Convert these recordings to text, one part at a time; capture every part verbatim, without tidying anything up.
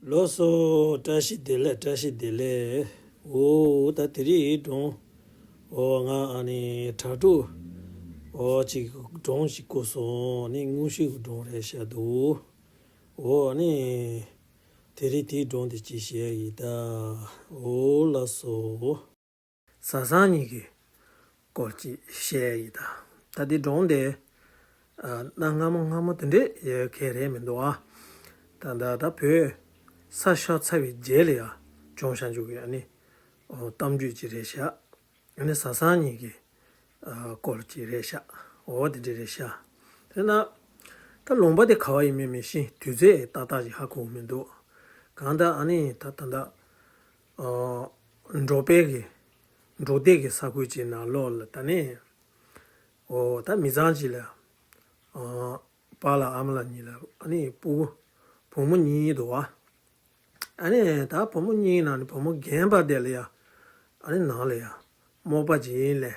ལགས་སོ། བཀྲ་ཤིས་བདེ་ལེགས། བཀྲ་ཤིས་བདེ་ལེགས། འོ་ད་དེ་རིང་སྒྲུང་། འོ་ང་ཨ་ནི་དྲ་གྲོགས། འོ་ཅིག་སྒྲུང་ཞིག་བསྐུར་སོང་། ནི་དངོས་བཤུས་ཀྱི་སྒྲུང་རེད་ཤག་འདུག་འོ་ནི་དེ་རིང་དེའི་སྒྲུང་དེ་ཅིག་བཤད་ཡིན་ད། འོ་ལགས་སོ། བཟའ་ཚང་གཉིས་ཀྱི་སྐོར་ཅིག་བཤད་ཡིན་ད། ད་འདི་སྒྲུང་དེ། ཨ། གནའ་སྔ་མོ་སྔ་མོ་དེ་འདྲས་ཡོད་མཁན་རེད་མི་འདུག་ཨ། ད་ད་ད་བོད་ས་ཤོར་ཚར་བའི་རྗེས་ལ་ཡ་བྱུང་བཞག་འཇུག་གི་ཨ་ནི། འོ་གཏམ་རྒྱུད་ཅིག་རེད་ཤག་ཨ་ནི་བཟའ་ཚང་གཉིས་ཀྱི། ཨ། སྐོར་ཅིག་རེད་ཤག་འོ་དེ་འདྲས་རེད་ཤག་དེ་ན། ད་ལུང་པ་དེ་ག་བ་ཡིན་མིན་མི་ཤེས། དུས་ཚོད་ཏག་ཏག་ཅིག་ཧ་གོ་མི་འདུག་གང་ལྟར་ཨ་ནི་ད་ད་ད། ཨ། འབྲོག་པའི་གི། འབྲོག་སྡེ་གི་ས་ཁུལ་ཅིག་ནང་ལོགས་ལ་ད་ནི། འོ་ད་མི་ཚང་ཅིག་ལ། ཨ། པཱ་ལགས་ཨ་མ་ལགས་གཉིས་ལ་ཨ་ནི་སྤུ་གུ། བུ་མོ་གཉིས་འདུག་བ། ཨ་ནི་ད་བུ་མོ་གཉིས་ནང་ནས་བུ་མོ་རྒན་པ་དེ་ལ་ཡ། ཨ་ནི་ནང་ལ་ཡ། རྨོག་པ་ཅིག་ལས།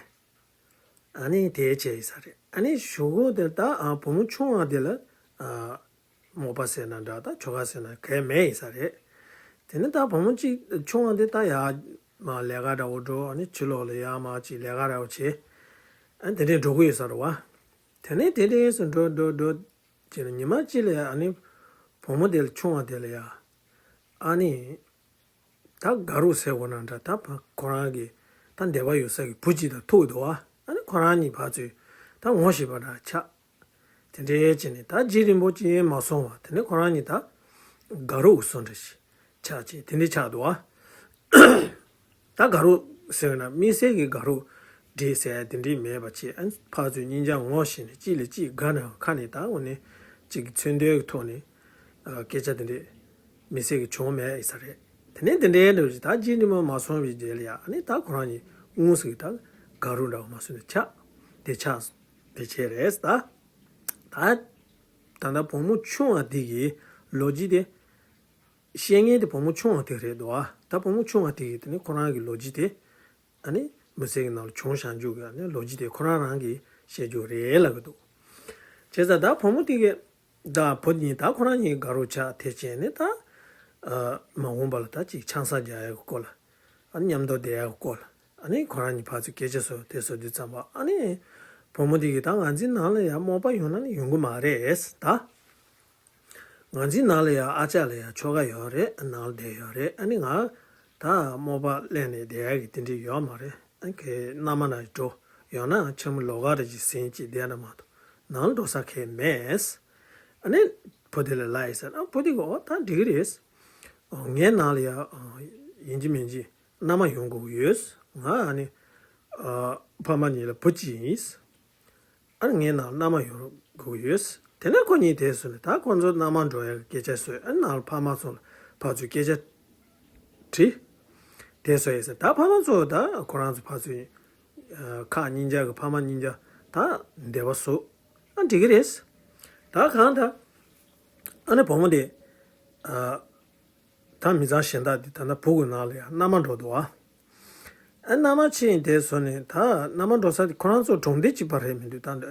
ཨ་ནི་དེ་བྱས་ཡིན་ས་རེད། ཨ་ནི་གཞུག་གུ་དེར་ད་ཨ་བུ་མོ་ཆུང་བ་དེ་ལ། ཨ། རྨོག་པ་ཟེར་ན་འདྲ་ད་ཁྱོ་ག་ཟེར་ན་གལ་མེད་ཡིན་ས་རེད། དེ་ནས་ད་བུ་མོ་གཅིག་ཆུང་བ་དེ་ད་ཡ། མ་ལས་ཀ་འདྲ་བོ་འགྲོ། ཨ་ནི་ཕྱི་ལོགས་ལ་ཡ་མ་ཅིག་ལས་ཀ་འདྲ་བོ་བྱེད། ཨ་ནི་དེ་འདྲས་འགྲོ་གི་ཡོད་ས་རེད་བ། དེ་ནས་དེ་འདྲས་སུ་འགྲོ་འགྲོ་འགྲོ། བྱས་ནས་ཉི་མ་གཅིག་ལ་ཡ་ཨ་ནི། བུ་མོ་དེ་ལ་ཆུང་བ་དེ་ལ་ཡ། ཨ་ནི། ད་དགའ་རོགས་ཟེར་བ་ན་འདྲ་ད་ཁོ་རང་གི་ད་འདོད་པ་ཡོད་ས་གི་བུ་གཅིག་དང་ཐུག་འདུག་བ། ཨ་ནི་ཁོ་རང་གཉིས་ཕར་ཚུར་ད་ངོ་ཤེས་པ་འདྲ་ཆགས། དེ་འདྲའི་བྱས་ནས་ད་རྗེས་རིང་པོ་ཅིག་མ་སོང་བ་དེ་ནས་ཁོ་རང་གཉིས་ད་དགའ་རོགས་སུ་འདྲ་ཞིག་ཆགས་བྱས་དེ་འདྲའི་ཆགས་འདུག་བ། ད་དགའ་རོགས་ཟེར་ན་དམིགས་བསལ་གྱི་དགའ་རོགས་འདྲེས་ཟེར་དེ་འདྲའི་མེད་པ་བྱས། ཨ་ནི་ཕར་ཚུར་གཉིས་ཆ་ངོ་ཤེས་ནས་གཅིག་ལས་གཅིག་དགའ་ནས་ཁ་ནས་ད་འོ་ནས་གཅིག་གི་མཚོན་དོན་གྱི་ཐོག་ནས་སྐད་ཆ་དེ་འདྲས། མི་སེར་གྱི་བྱུང་མེད་ཡིན་ས་རེད། དེ་ནས་དེ་འདྲའི་འདྲ་བོ་ཞིག་ད་རྗེས་འདི་མ་མ་སོང་བའི་རྗེས་ལ་ཡ་ཨ་ནི་ད་ཁོ་རང་གཉིས་དངོས་སུ་ད་དགའ་རོགས་འདྲ་བོ་མ་སོང་ནས་ཆགས་དེ་ཆགས་དེ་བྱས་རེད་ད། ད་ད་ལྟ་བུ་མོ་ཆུང་བ་དེ་གི་ལོ་རྒྱུས་དེ་བཤད་མཁན་དེ་བུ་མོ་ཆུང་བ་དེ་རེད་འདུག་ཨ། ད་བུ་མོ་ཆུང་བ་དེ་གི་དེ་ནི་ཁོ་རང་གི་ལོ་རྒྱུས་དེ། ཨ་ནི་མི་ཚེ་གི་ནང་ལ་བྱུང་བཞག་འཇུག་གི་ཨ་ནི་ལོ་རྒྱུས་དེ་ཁོ་རང་རང་གིས་བཤད་རྒྱུ་རེད་ལབ་གི་འདུག་བྱས་ཙང་ད་བུ་མོ་དེ་གི་ད་བུ་གཉིས་ད་ཁོ་རང་གཉིས་དགའ་རོགས་ཆགས་དེ་བྱས་ནས་ད་ཨ་མ་འོངས་པ་ལ་ད་ཅིག་ཆང་ས་རྒྱག་ཡག་གི་སྐོར་ལ་ཨ་ནི་མཉམ་དུ་བསྡད་ཡག་གི་སྐོར་ལ་ཨ་ནི་ཁོ་རང་གཉིས་ཕར་ཚུར་སྐད་ཆ་བཟོ་དེ་བཟོ་དུས་ཙམ་པ་ཨ་ནི་བུ་མོ་དེ་གིས་ད་ང་ཚོའི་ནང་ལ་ཡང་རྨོག་པ་ཡོང་ན་ནི་ཡོང་གི་མ་རེད་ད། ང་ཚོའི་ནང་ལ་ཡང་ཨ་ཅག་ལ་ཡང་ཁྱོ་ག་ཡོད་རེད། ནང་ལ་བསྡད་ཡོད་རེད། ཨ་ནི་ང་ད་རྨོག་པ་ལེན་ནས་བསྡད་ཡག་གི་དེ་འདྲ་ཡོད་མ་རེད། ཨ་ནི་ཁྱེད་མནའ་མ་ན་འགྲོ་ཡོང་ན་ཆེན་མོ་ལོགས་ཀ་རེ་ཅིག་ཟིན་ཅིག་བསྡད་ན་མ་གཏོགས་ནང་ལ་འགྲོ་ས་གང་ཡང་མེད། ཨ་ནི་བུ་དེ་ལ་ལབ་ཡིན་ཟེར། ཨ་བུ་དེ་གིས་འོ་ད་འགྲིག་གི་རེད། ངའི་ནང་ལ་ཡང་ཡིན་གཅིག་མིན་གཅིག་མནའ་མ་ཡོང་དགོས་ཀྱི་ཡོད། ང་ཨ་ནི་ཕ་མ་གཉིས་ལ་བུ་གཅིག་ཡིན། ཨ་ནི་ངའི་ནང་མནའ་མ་ཡོང་དགོས་ཡོད། དེ་ནས་ཁོ་གཉིས་དེ་སོང་ནས་ད་ཁོ་ཚོ་མནའ་མ་འགྲོ་ཡག་གི་སྐད་ཆ་བཟོས། ཨ་ནི་ནང་ལ་ཕ་མ་ཚོ་ལ་ཕར་ཚུར་སྐད་ཆ་དྲིས། དེ་བཟོས་ཡིན་ཟེར། ད་ཕ་མ་ཚོ་ད་ཁོ་རང་ཚོ་ཕར་ཚུར་ཁག་གཉིས་ཆ་གི་ཕ་མ་གཉིས་ཆ་ད་འདོད་པ་བཟོ། ཨ་འགྲིག་གི་རེད། ད་གང་ད་ཨ་ནི་བུ་མོ་དེ་ཨ། ད་མི་ཚང་གཞན་དག་དེ་ད་ལྟ་བུ་གུ་ནང་ལ་ཡང་མནའ་མ་འགྲོ་འདུག་ཨ། ཨ་མནའ་མ་ཕྱིན་དེ་སོང་ནས་ད་མནའ་མ་འགྲོ་ས་དེ་ཁོ་རང་ཚོ་གྲོང་སྡེ་གཅིག་པ་རེད་མི་འདུག་ད་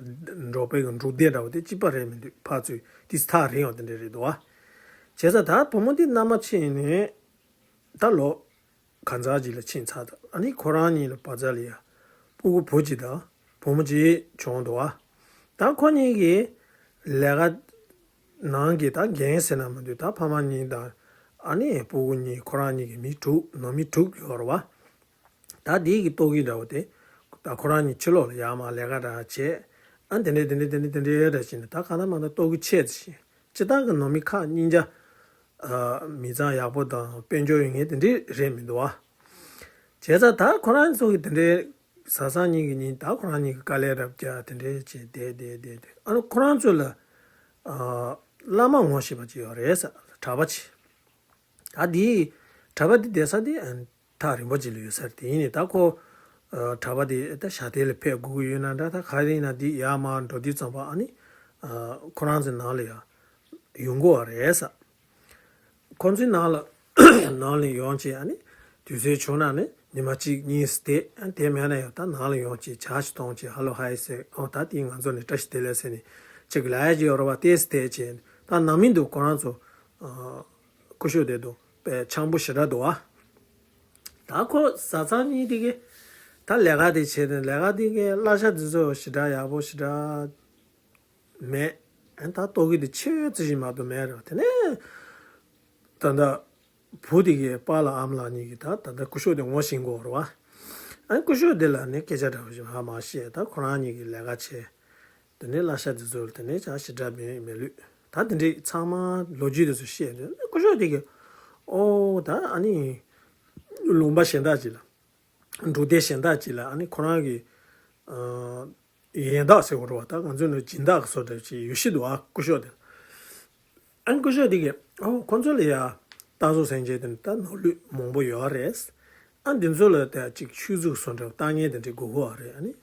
འབྲོག་པའི་གི་འབྲོག་སྡེ་འདྲ་བོ་དེ་གཅིག་པ་རེད་མི་འདུག་ཕར་ཚུར་དེ་ཐག་རིང་བ་དེ་འདྲ་རེད་འདུག་ཨ། བྱས་ཙང་ད་བུ་མོ་དེ་མནའ་མ་ཕྱིན་ནས་ད་ལོ་གང་ཙམ་ཅིག་ལ་ཕྱིན་ཚར་ད། ཨ་ནི་ཁོ་རང་གཉིས་ལ་བ་ཙ་ལ་ཡ་སྤུ་གུ་བུ་གཅིག་དང་བུ་མོ་གཅིག་བྱུང་འདུག་ཨ། ད་ཁོ་གཉིས་ཀྱི་ལས་ཀ་ནང་གི་ད་འགན་ཟེར་ན་མི་འདུག་ད་ཕ་མ་གཉིས་དང་ཨ་ནི་སྤུ་གུ་གཉིས་ཁོ་རང་གཉིས་ཀྱི་མི་དྲུག་ནང་མི་དྲུག་ཡོད་རེད་བ། ད་དེའི་གི་ལྟོ་གོས་འདྲ་བོ་དེ་ད་ཁོ་རང་གཉིས་ཕྱི་ལོགས་ལ་ཡར་མར་ལས་ཀ་འདྲ་བྱས། ཨ་དེ་འདྲས་དེ་འདྲས་དེ་འདྲས་དེ་འདྲས་འདྲ་བྱས་ནས་ད་གང་ལྟར་མ་ལྟར་ལྟོ་གོས་ཆད་ཟིན། སྤྱིར་བཏང་གི་ནང་མི་ཁག་གཉིས་ཆ་ཨ་མི་ཚང་ཡག་པོ་དང་དཔལ་འབྱོར་ཡོད་མཁན་དེ་འདྲས་རེད་མི་འདུག་བ། བྱས་ཙང་ད་ཁོ་རང་ཚོ་གི་དེ་འདྲས་བཟའ་ཚང་གཉིས་ཀྱི་གཉིས་ད་ཁོ་རང་གཉིས་ཀྱི་དཀའ་ལས་རབ་བརྒྱབ་དེ་འདྲས་བྱས་བསྡད་བསྡད་བསྡད་བསྡད། ཨ་ནི་ཁོ་རང་ཚོ་ལ་ཨ་བླ་མ་ངོ་ཤེས་པ་ཅིག་ཡོད་རེད་ཟེར། གྲྭ་པ་ཅིག་ད་དེའི་གྲྭ་པ་དེ་བསྡད་ས་དེ་ཨ་ཐག་རིང་པོ་ཅིག་ལ་ཡོད་ས་རེད། དེ་ཡིན་ནའི་ད་ཁོ་ཨ་གྲྭ་པ་དེ་ད་ཞབས་བརྟན་ལ་ཕེབས་དགོས་ཀྱི་ཡོད་ན་འདྲ། ད་ག་རེ་ཡིན་ན་དེ་ཡར་མར་འགྲོ་དུས་ཙམ་པ་ཨ་ནི་ཨ་ཁོ་རང་ཚོའི་ནང་ལ་ཡང་ཡོང་དགོས་པ་རེད་ཟེར། ཁོ་ཚོའི་ནང་ལ་ནང་ལ་ཡོང་བྱས་ཨ་ནི་དུས་ཚོད་བྱུང་ན་ནི་ཉི་མ་གཅིག་གཉིས་བསྡད། ཨ་དེ་མེད་ན་ཡང་ད་ནང་ལ་ཡོང་བྱས་ཇ་ཞིག་འཐུང་བྱས་ཧ་ལོ་ཧའི་ཟེར། ཨོ་ད་དེ་ང་ཚོ་ནས་བཀྲ་ཤིས་བདེ་ལེགས་ཟེར་ནས་ཅིག་ལབ་ཡ་ཅིག་ཡོད་རེད་བ། དེ་བསྡད་བྱས་ད་ནང་མི་འདུག་ཁོ་རང་ཚོ་ཨ་ སྐུ་ཞབས་དེ་དང་དཔེ་འཆམ་པོ་ཞེ་དྲག་འདུག་ཨ། ད་ཁོ་བཟའ་ཚང་གཉིས་དེ་གི་ད་ལས་ཀ་དེ་བྱས་ཏེ་ལས་ཀ་དེ་གི་གླ་ཆ་དེ་ཚོ་ཞེ་དྲག་ཡག་པོ་ཞེ་དྲག་མེད། ཨ་ད་ལྟོ་གི་དེ་ཆེ་ཙི་ཞིག་མ་གཏོགས་མེད་རེད། དེ་ནས་ད་ལྟ་བུ་དེ་གི་པཱ་ལགས་ཨ་མ་ལགས་གཉིས་ཀྱིས་ད་ད་ལྟ་སྐུ་ཞབས་དེ་ངོ་ཤེས་ཀྱི་ཡོད་རེད་བ། ཨ་སྐུ་ཞབས་དེ་ལ་ནི་སྐད་ཆ་འདྲ་བོ་ཞིག་ཧ་མ་བཤད། ད་ཁོ་རང་གཉིས་ཀྱིས་ལས་ཀ་བྱས། དེ་ནས་གླ་ཆ་དེ་ཚོ་ལ་དེ་ནས་ཅག་ཞེ་དྲག་མི་མི་ལུས། ད་དེ་འདྲའི་ཚང་མ་ལོ་རྒྱུས་དེ་ཚོ་བཤད་དུས་སྐུ་ཞབས་དེ་གིས་ཨོ་ད་ཨ་ནི་ལུང་པ་གཞན་དག་ཅིག་ལ་འབྲོག་སྡེ་གཞན་དག་ཅིག་ལ་ཨ་ནི་ཁོ་རང་གི་ཨ་ཡན་བདག་ཟེར་བ་རེད་བ། ད་ང་ཚོའི་ནང་སྦྱིན་བདག་གི་བཟོ་འདྲ་ཅིག་ཡོད་ཤི་འདུག་ཨ་སྐུ་ཞབས་དེ། ཨ་ནི་སྐུ་ཞབས་དེ་གིས་ཨོ་ཁོ་ཚོ་ལ་ཡ་རྟ་ཟོག་སེམས་ཅན་དེ་ད་ནོར་ལུག་མང་པོ་ཡོད་རེད། ཨ་འདི་ཚོ་ལ་ད་ཅིག་ཆོས་གཟུགས་བཟོ་འདྲ་ལྟ་མཁན་དེ་འདྲ་དགོས་ཀྱི་ཡོད་རེད། ཨ་ནི་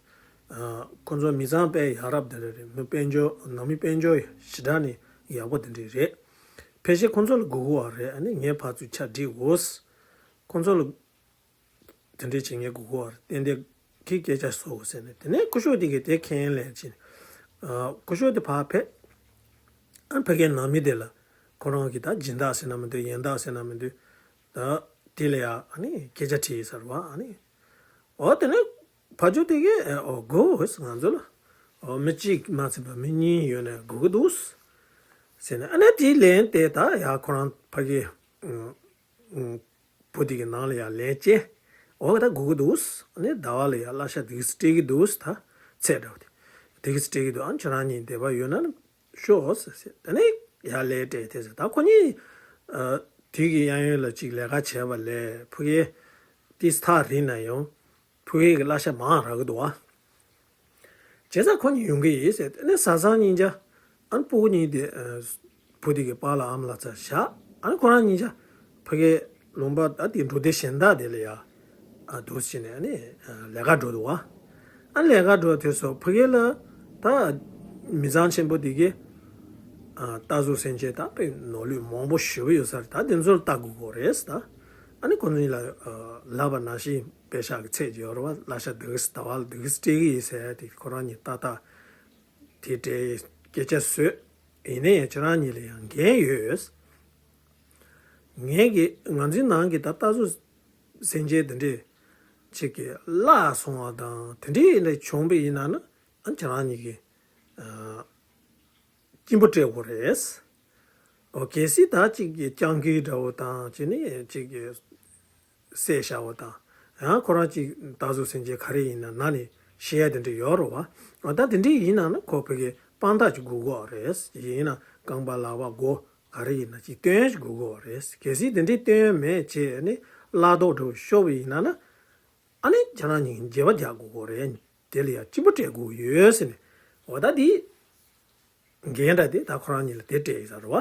ཨ་ཁོ་ཚོ་མི་ཚང་དཔེ་ཡག་རབས་དེ་འདྲ་རེད། མི་དཔལ་འབྱོར་ནང་མི་དཔལ་འབྱོར་ཞེ་དྲག་ནི་ཡག་པོ་དེ་འདྲ་རེད། ཕལ་ཆེར་ཁོ་ཚོ་ལ་དགོས་ཀྱི་ཡོད་རེད། ཨ་ནི་ངས་ཕར་ཚུར་ཆ་སྒྲིག་དགོས། ཁོ་ཚོ་ལ་དེ་འདྲས་བྱེད་མཁན་དགོས་ཀྱི་ཡོད་རེད། ཏན་ཏན་གྱི་སྐད་ཆ་བཟོ་དགོས་ཟེར་ནས། དེ་ནས་སྐུ་ཞབས་དེ་གིས་དེ་ཁས་ལེན་བྱས། ཨ་སྐུ་ཞབས་དེ་ཕར་ཕེབས། ཨ་ཕ་གིའི་ནང་མི་དེ་ལ་ཁོ་རང་གིས་ད་སྦྱིན་བདག་ཟེར་ན་མི་འདུག་ཡན་བདག་ཟེར་ན་མི་འདུག་ད་དེ་ལ་ཡ་ཨ་ནི་སྐད་ཆ་དྲིས་ཡོད་ས་རེད་བ། ཨ་ནི་ཨོ་དེ་ནས་ཕ་ཇོ་དེ་གིས་ཨོ་དགོས་ང་ཚོ་ལ་ཨོ་མི་གཅིག་མ་ཚད་པ་མི་གཉིས་ཡོད་ན་དགོས་ཀྱི་འདུག་ཟེར་ནས། ཨ་ནི་དེའི་ལན་དེ་ད་ཡ་ཁོ་རང་ཕ་གིའི་ཨ་ཨ་བུ་དེ་གི་ནང་ལ་ཡ་ལན་བྱས། འོ་ད་དགོས་ཀྱི་འདུག་ཨ་ནི་ཟླ་བ་ལ་ཡ་གླ་ཆ་དེ་གི་སྤྲད་ཀྱི་འདུག་ད་ཚད་འདྲ་བ་དེ་དེ་གི་སྤྲད་ཀྱི་འདུག་ཨ་ནི་ཁྱེད་རང་གཉིས་འདོད་པ་ཡོད་ན་ཤོག་ཟེར་ཟེར། དེ་ནས་ཡ་ལན་སྤྲད་དེ་ཟེར། ད་ཁོ་གཉིས་ཨ་དེ་གི་གཡས་གཡོན་ལ་ཅིག་ལས་ཀ་བྱས་པ་ལས་ཕ་གིའི་ཏིས་ཐག་རིང་ན་ཡང་ཕ་གི་གི་གླ་ཆ་མང་རག་གི་འདུག་བ། བྱས་ཙང་ཁོ་གཉིས་ཡོང་གི་ཡིན་ཟེར། དེ་ནས་བཟའ་ཚང་གཉིས་ཆ་ཨ་ནི་སྤུ་གུ་གཉིས་དེ་ཨ་བུ་དེ་གི་པཱ་ལགས་ཨ་མ་ལགས་རྩར་བཞག་ཨ་ནི་ཁོ་རང་གཉིས་ཆ་ཕ་གིའི་ལུང་པ་ད་དེ་འབྲོག་སྡེ་གཞན་དག་དེ་ལ་ཡ་ཨ་འདུག་བྱས་ནས་ཨ་ནི་ཨ་ལས་ཀ་འགྲོ་འདུག་བ། ཨ་ལས་ཀ་འགྲོ་དུས་སུ་ཕ་གི་ལ་ད་མི་ཚང་ཆེན་པོ་དེ་གིས་ཨ་རྟ་ཟོག་སེམས་ཅན་ད་དཔེ་ནོར་ལུག་མང་པོ་ཞེ་པོ་ཡོད་ས་རེད། ད་དེ་ཚོ་ལ་ལྟ་དགོས་ཀྱི་རེད་ད། ཨ་ནི་ཁོ་ཚོ་གཉིས་ལ་ཨ་ལབ་པ་ནང་བཞིན་པེ་ཤག་གི་ཚད་ཅིག་ཡོད་རེད་བ། གླ་ཆ་འདི་གི་ཟླ་བ་ལ་འདི་གི་སྤྲད་ཀྱི་ཡིན་ཟེར་ཡ་དེ་ཁོ་རང་གཉིས་ཏག་ཏག་དེ་སྤྲད་སྐད་ཆ་བཟོས། ཡིན་ནའི་ཁྱེད་རང་གཉིས་ལ་ཡང་འགན་ཡོད། ངས་ཀྱི་ང་ཚོའི་ནང་གི་ད་རྟ་ཟོག་སེམས་ཅན་དེ་འདྲས་ཅིག་གི་བརླག་སོང་བ་དང་དེ་འདྲས་ལས་བྱུང་བ་ཡིན་ན་ནི་ཨ་ཁྱེད་རང་གཉིས་ཀྱི་ཨ་སྐྱིན་པ་སྤྲད་དགོས་རེད། ཨོ་གལ་སྲིད་ད་ཅིག་གི་སྤྱང་ཀི་འདྲ་བོ་དང་ཅི་ནི་ཅིག་གི་བསད་བཞག་པ་དང་ཡང་ཁོ་རང་ཅིག་རྟ་ཟོག་སེམས་ཅན་ག་རེ་ཡིན་ན་ན་ནི་ཤི་ཡ་དེ་འདྲ་ཡོད་རེད་བ། ཨོ་ད་དེ་འདྲ་ཡིན་ན་ནི་ཁོ་ཕ་གི་དཔང་རྟགས་ཅིག་དགོས་ཀྱི་རེད། ཡིན་ན་རྐང་པ་ལག་པ་མགོ་ག་རེ་ཡིན་ན་ཅིག་སྟོན་ཅིག་དགོས་ཀྱི་རེད། གལ་སྲིད་དེ་འདྲ་སྟོན་མེད་བྱས་ནི་བརླག་ཐོག་འདྲ་བོ་ཤོར་བ་ཡིན་ན་ན། ཨ་ནི་ཁྱེད་རང་གཉིས་འགྱེད་པ་རྒྱག་དགོས་ཀྱི་རེད། དེ་ལ་ཡང་སྐྱིན་པ་སྤྲད་དགོས་ཡོད་ཟེར་ནས། འོ་ད་འདི་འགན་འདྲ་དེ་ད་ཁོ་རང་གཉིས་ལ་དེ་སྤྲད་ཡོད་ས་རེད་བ།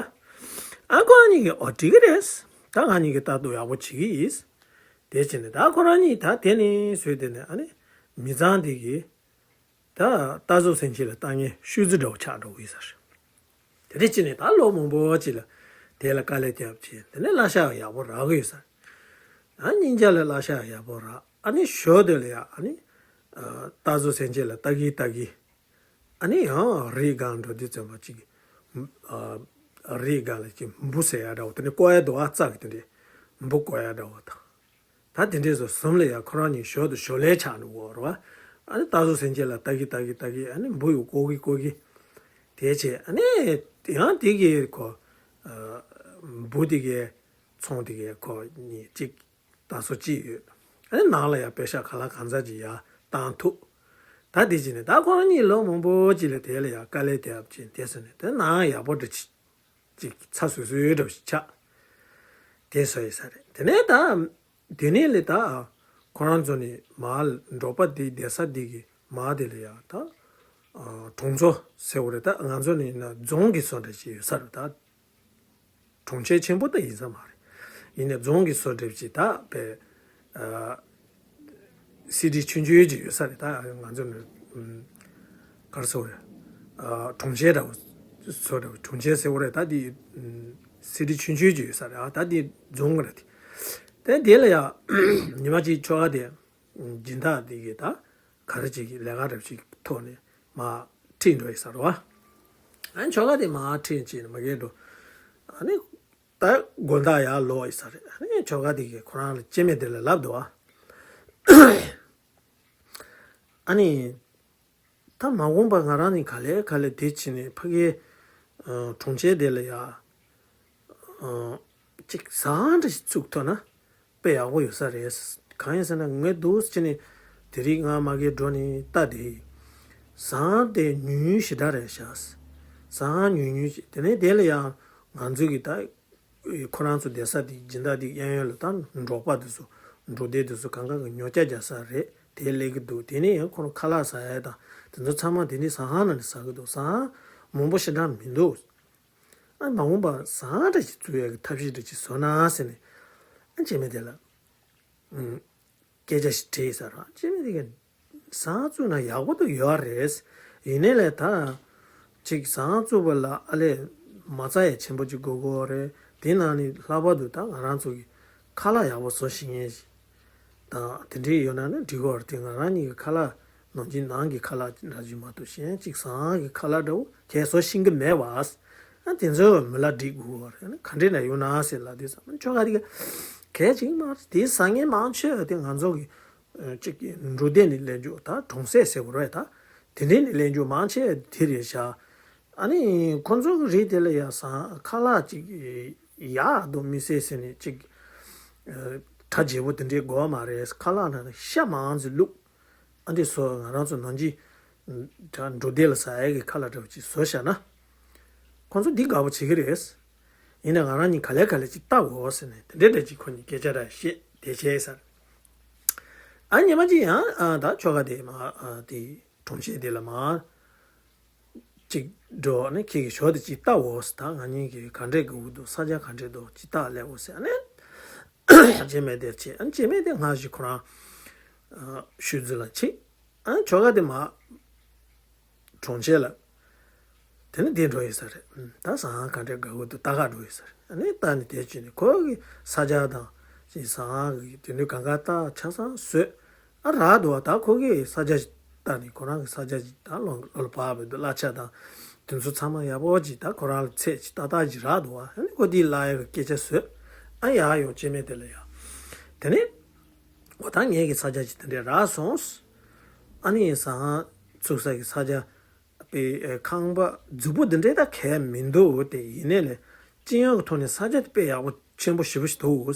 ཨ་ཁོ་རང་གཉིས་ཀྱིས་འོ་འགྲིག་གི་རེད། ད་ང་གཉིས་ཀྱིས་ལྟ་རྟོག་ཡག་པོ་བྱེད་ཀྱི་ཡིན། དེ་བྱས་ནས་ད་ཁོ་རང་གཉིས་ད་དེ་ནས་བཟོས་དེ་ནས་ཨ་ནི་མི་ཚང་དེ་གིས་ད་རྟ་ཟོག་སེམས་ཅན་ལ་ལྟ་མཁན་ཤོད་རྩིས་འདྲ་བོ་ཆགས་འགྲོ་གི་ཡོད་ས་རེད། དེ་འདྲ་བྱས་ནས་ད་ལོ་མང་པོ་ཅིག་ལ་དེ་ལ་དཀའ་ལས་བརྒྱབ་བྱས་དེ་ནས་གླ་ཆ་ཡག་པོ་རག་གི་ཡོད་ས་རེད། ཨ་གཉིས་ཆ་ལ་གླ་ཆ་ཡག་པོ་རག་ཨ་ནི་ཞོར་དེ་ལ་ཡ་ཨ་ནི་ཨ་རྟ་ཟོག་སེམས་ཅན་ལ་ལྟ་གི་ལྟ་གི་ཨ་ནི་ཡང་རིའི་སྒང་འགྲོ་དུས་ཙམ་པ་ཅིག་ཨ་རིའི་སྒང་ལ་ཅིག་འབུ་ཟ་ཡ་འདྲ་བོ་དེ་ནི་རྐོ་ཡ་འདུག་ཨ་རྩྭ་གི་དེ་འདྲས་འབུ་རྐོ་ཡ་འདྲ་བོ་དང་། ད་དེ་འདྲས་སོ་གསུམ་ལ་ཡ་ཁོ་རང་གཉིས་ཞོར་དུ་ཞོར་ལས་ཆགས་འགྲོ་གི་ཡོད་རེད་བ། ཨ་ནི་རྟ་ཟོག་སེམས་ཅན་ལ་ལྟ་གི་ལྟ་གི་ལྟ་གི་ཨ་ནི་འབུ་ཡང་རྐོ་གི་རྐོ་གི་དེ་བྱས་ཨ་ནི་ཡང་དེ་གི་ཁོ་ཨ་འབུ་དེ་གི་ཚོང་དེ་གི་ཁོ་གཉིས་གཅིག་རྟ་ཟོག་གཅིག་ཡོད། ཨ་ནི་ནང་ལ་ཡང་པེ་ཤག་ག་ལ་གང་ཚ་ཅིག་ཡར་བཏང་ཐུབ། ད་དེ་བྱས་ནས་ད་ཁོ་རང་གཉིས་ལོ་མང་པོ་ཅིག་ལ་དེ་ལ་ཡང་དཀའ་ལས་བརྒྱབ་བྱས་དེ་སོང་ནས་དེ་ནང་ཡག་པོ་འདྲ་ཅིག་ཅིག་ཚ་སུ་སུའི་འདྲ་བོ་ཞིག་ཆགས། དེ་བཟོ་ཡི་ས་རེད། དེ་ནས་ད་དེ་ནས་ལས་ད་ཁོ་རང་ཚོ་ནས་མར་འབྲོག་པ་དེ་བསྡད་ས་དེ་གི་མར་དེ་ལ་ཡ་ད་གྲོང་ཚོ་ཟེར་བ་རེད། ད་ང་ཚོ་ནས་ཡིན་ན་རྫོང་གི་བཟོ་འདྲ་ཞིག་ཡོད་ས་རེད། ད་གྲོང་ཁྱེར་ཆེན་པོ་ད་ཡིན་ས་མ་རེད། ཡིན་ནའི་རྫོང་གི་བཟོ་འདྲ་ཞིག་ད་པའི་སི་ཊི་ཆུང་ཆུང་ཅིག་ཡོད་ས་རེད། ད་ང་ཚོ་ནས་ཨམ་ག་རེ་ཟེར་དགོས་རེད། ཨ་གྲོང་ཁྱེར་འདྲ་བོ་ཟེར་དགོས་རེད། གྲོང་ཁྱེར་ཟེར་དགོས་རེད། ད་འདི་ཨམ་སི་ཊི་ཆུང་ཆུང་ཅིག་ཡོད་ས་རེད། ཨ་ད་འདི་རྫོང་རེད། དེ་དེ་ལ་ཡ་ཉི་མ་གཅིག་ཁྱོ་ག་དེ་སྦྱིན་བདག་དེ་གི་ད་ག་རེ་ཅིག་གི་ལས་ཀ་འདྲ་བོ་ཅིག་ཐོག་ནས་མར་ཁྲིད་འགྲོ་ཡི་ས་རེད་བ། ཨ་ཁྱོ་ག་དེ་མར་ཁྲིད་བྱས་ནས་མ་གིར་འགྲོ། ཨ་ནི། ད་དགོང་དག་ཡར་ལོག་ཡིན་ས་རེད། ཨ་ནི་ཁྱོ་ག་དེ་གིས་ཁོ་རང་ལ་སྐྱེ་དམན་དེ་ལ་ལབ་འདུག་ཨ། ཨ་ནི། ད་མ་འོངས་པ་ང་རང་ནི་ག་ལེ་ག་ལེ་དེ་བྱས་ནས་ཕ་གིའི་ཨ་གྲོང་ཁྱེར་དེ་ལ་ཡ་ཨ་ཅིག་ཟ་ཁང་འདྲ་ཞིག་བཙུགས་ཐུབ་ན་དཔེ་ཡག་པོ་ཡོད་ས་རེད། གང་ཡིན་ཟེར་ན་ངས་འདུག་སེ་བྱས་ནས་དེ་རིང་ང་མ་གིར་འགྲོ་ནས་ལྟ་དེ། ཟ་ཁང་དེ་ཉུང་ཉུང་ཞེ་དྲག་རེད་ཤག་ཟ་ཁང་ཉུང་ཉུང་ཞིག་དེ་ནས་དེ་ལ་ཡ་ང་ཚོ་གི་ད། ཁོ་རང་ཚོ་བསྡད་ས་དེ་སྦྱིན་བདག་དེ་གཡས་གཡོན་ལ་ད་འབྲོག་པ་དེ་ཚོ་འབྲོག་སྡེ་དེ་ཚོ་གང་ག་གི་ཉོ་ཆ་རྒྱག་ས་རེད། དེ་སླེབས་ཀྱི་འདུག་དེ་ནས་ཡང་ཁོ་རང་ཁ་ལག་ཟ་ཡ་དང་དེ་ཚོ་ཚང་མ་དེ་ནས་ཟ་ཁང་ནང་ནས་ཟ་གི་འདུག་ཟ་ཁང་མང་པོ་ཞེ་དྲག་མི་འདུག་ཨ་མ་འོངས་པ་ཟ་ཁང་འདྲ་ཞིག་བཙུགས་ཡ་གི་ཐབས་ཤེས་འདྲ་ཞིག་བཟོ་ན་ཟེར་ནས་ཨ་སྐྱེ་དམན་དེ་ལ་ཨུམ། སྐད་ཆ་ཞིག་དྲིས་ས་ར་ཅི་མི་དེ་ག་ཟ་ཁང་བཙུགས་ན་ཡག་པོ་དུ་ཡོད་རེད། ཡིན་ནའི་ལས་ད་ཅིག་ཟ་ཁང་བཙུགས་པ་ལ་ཨ་ལས་མ་རྩ་ཡ་ཆེན་པོ་ཅིག་དགོས་དགོས་རེད། དེ་ནང་ནས་ལྷག་པར་དུ་ད་ང་རང་ཚོ་གི་ཁ་ལག་ཡག་པོ་བཟོ་ཤེས་མཁན་ཞིག་དང་དེ་འདྲའི་ཡོད་ན་ནི་འགྲིག་གི་རེད། དེ་ང་རང་གཉིས་ཀྱི་ཁ་ལག་ནང་ཅིག་ནང་གི་ཁ་ལག་འདྲ་ཅིག་མ་གཏོགས་གཞན་ཅིག་ཟ་ཁང་གི་ཁ་ལག་འདྲ་བོ་གས་བཟོ་ཤེས་ཀྱི་མེད་པ། ཨ་དེ་ཚོ་མི་ལ་འགྲིག་དགོས་རེད། ག་འདྲས་ན་ཡོང་ན་ཟེར་ལབ་དུས་ཙམ་ཁྱོ་ག་དེ་ག་གལ་ཆེན་མ་རེད། དེ་ཟ་མཁན་མང་ཆེ་བ་དེ་ང་ཚོ་གི་ཨ་གཅིག་གི་འབྲོག་སྡེ་ནས་སླེབས་རྒྱུ་ད་གྲོང་གསེབ་ཟེར་དགོས་རེད། ད་དེ་འདྲས་ནས་སླེབས་རྒྱུ་མང་ཆེ་བ་དེ་རེད་ཤག་ཨ་ནི་ཁོ་ཚོ་གི་རིགས་དེ་ལ་ཡ་ཟ་ཁ་ལག་ཅིག་ཡག་འདུག་མི་སྲིད་ཟེར་ནས་ཅིག་ཨ་གྲ་རྒྱས་པོ་དེ་འདྲས་དགོས་མ་རེད། ཁ་ལག་ནང་ལ་ཤ་མང་ཙམ་བླུགས། ཨ་འདི་སོ་ང་རང་ཚོ་ནང་ཅི་ད་འབྲོག་སྡེ་ལ་ཟ་ཡ་གི་ཁ་ལག་འདྲ་བོ་ཅིག་བཟོས་བཞག་ན། ཁོང་ཚོ་འདི་དགའ་པོ་བྱེད་ཀྱི་རེད། ཡིན་ན་ང་རང་གཉིས་ག་ལེ་ག་ལེ་ཅིག་ལྟ་དགོས་ཟེར་ནས་དེ་འདྲས་འདྲ་ཅིག་ཁོ་གཉིས་སྐད་ཆ་ར་བཤད་དེ་བྱས་ཟེར། ཨ་ཉི་མ་ཅིག་ཡང་ཨ་ད་ཁྱོ་ག་དེ་མ་ཨ་དེ་གྲོང་ཁྱེར་དེ་ལ་མ་ཅིག་འགྲོ་ནས་ཁྱེད་ཀྱི་ཞོར་དེ་ཅིག་ལྟ་འོ་ཟེར། ད་ང་གཉིས་ཀྱི་ག་འདྲས་དགོས་ཀྱི་འདུག་ས་ཆ་ག་འདྲས་འདུག་ཅིག་ལྟ་ལེ་འོ་ཟེར་ཨ་ནས། སྐྱེ་དམན་དེར་ཆེ་ཨ་སྐྱེ་དམན་དེ་སྔ་ཞིག་ཁོ་རང་ཨ་ཤུལ་རྫི་ལ་ཆིག་ཨ་ཁྱོ་ག་དེ་མ་གྲོང་ཁྱེར་ལ་དེ་ནི་དེ་འགྲོ་ཡོད་ས་རེད། ད་ཟ་ཁང་ག་འདྲས་དགའ་གི་འདུག་ལྟ་ག་འགྲོ་ཡོད་ས་རེད། ཨ་ནི་ལྟ་ནི་དེ་བྱས་ནས་ཁོ་གི་ས་ཆ་དང་ཅིག་ཟ་ཁང་གི་དེ་འདྲའི་གང་ག་ལྟ་ཆ་ཚང་བཟོས། ཨ་རག་འདུག་བ། ད་ཁོ་གིས་ས་ཆ་ཞིག་ལྟ་ནས་ཁོ་རང་གི་ས་ཆ་ཞིག་ད་ལོ་ལོ་ལ་བབས་པའི་འདུག་གླ་ཆ་དང་དེ་ཚོ་ཚང་མ་ཡག་པོ་ཅིག་ད་ཁོ་རང་ལ་ཚད་ཅིག་ཏག་ཏག་ཅིག་རག་འདུག་བ། ཨ་ནི་ཁོ་དེའི་གླ་ཡ་གི་སྐད་ཆ་བཟོས། ཨ་ཡག་ཡོང་སྐྱེ་དམན་དེ་ལ་ཡ། དེ་ནས་འོ་ད་ངེད་ཀྱི་ས་ཆ་ཅིག་དེ་འདྲས་རག་སོང་། ཨ་ནི་ཟ་ཁང་ཚུགས་ས་གི་ས་ཆ་དཔེ་ཁང་པ་རྫིག་པོ་འདི་འདྲའི་ད་གས་མི་འདུག་དེ་ཡིན་ནའི་ལས་སྤྱི་ཡོངས་ཀྱི་ཐོག་ནས་ས་ཆ་དེ་དཔེ་ཡག་པོ་ཆེན་པོ་ཞེ་པོ་ཞིག་འདུག་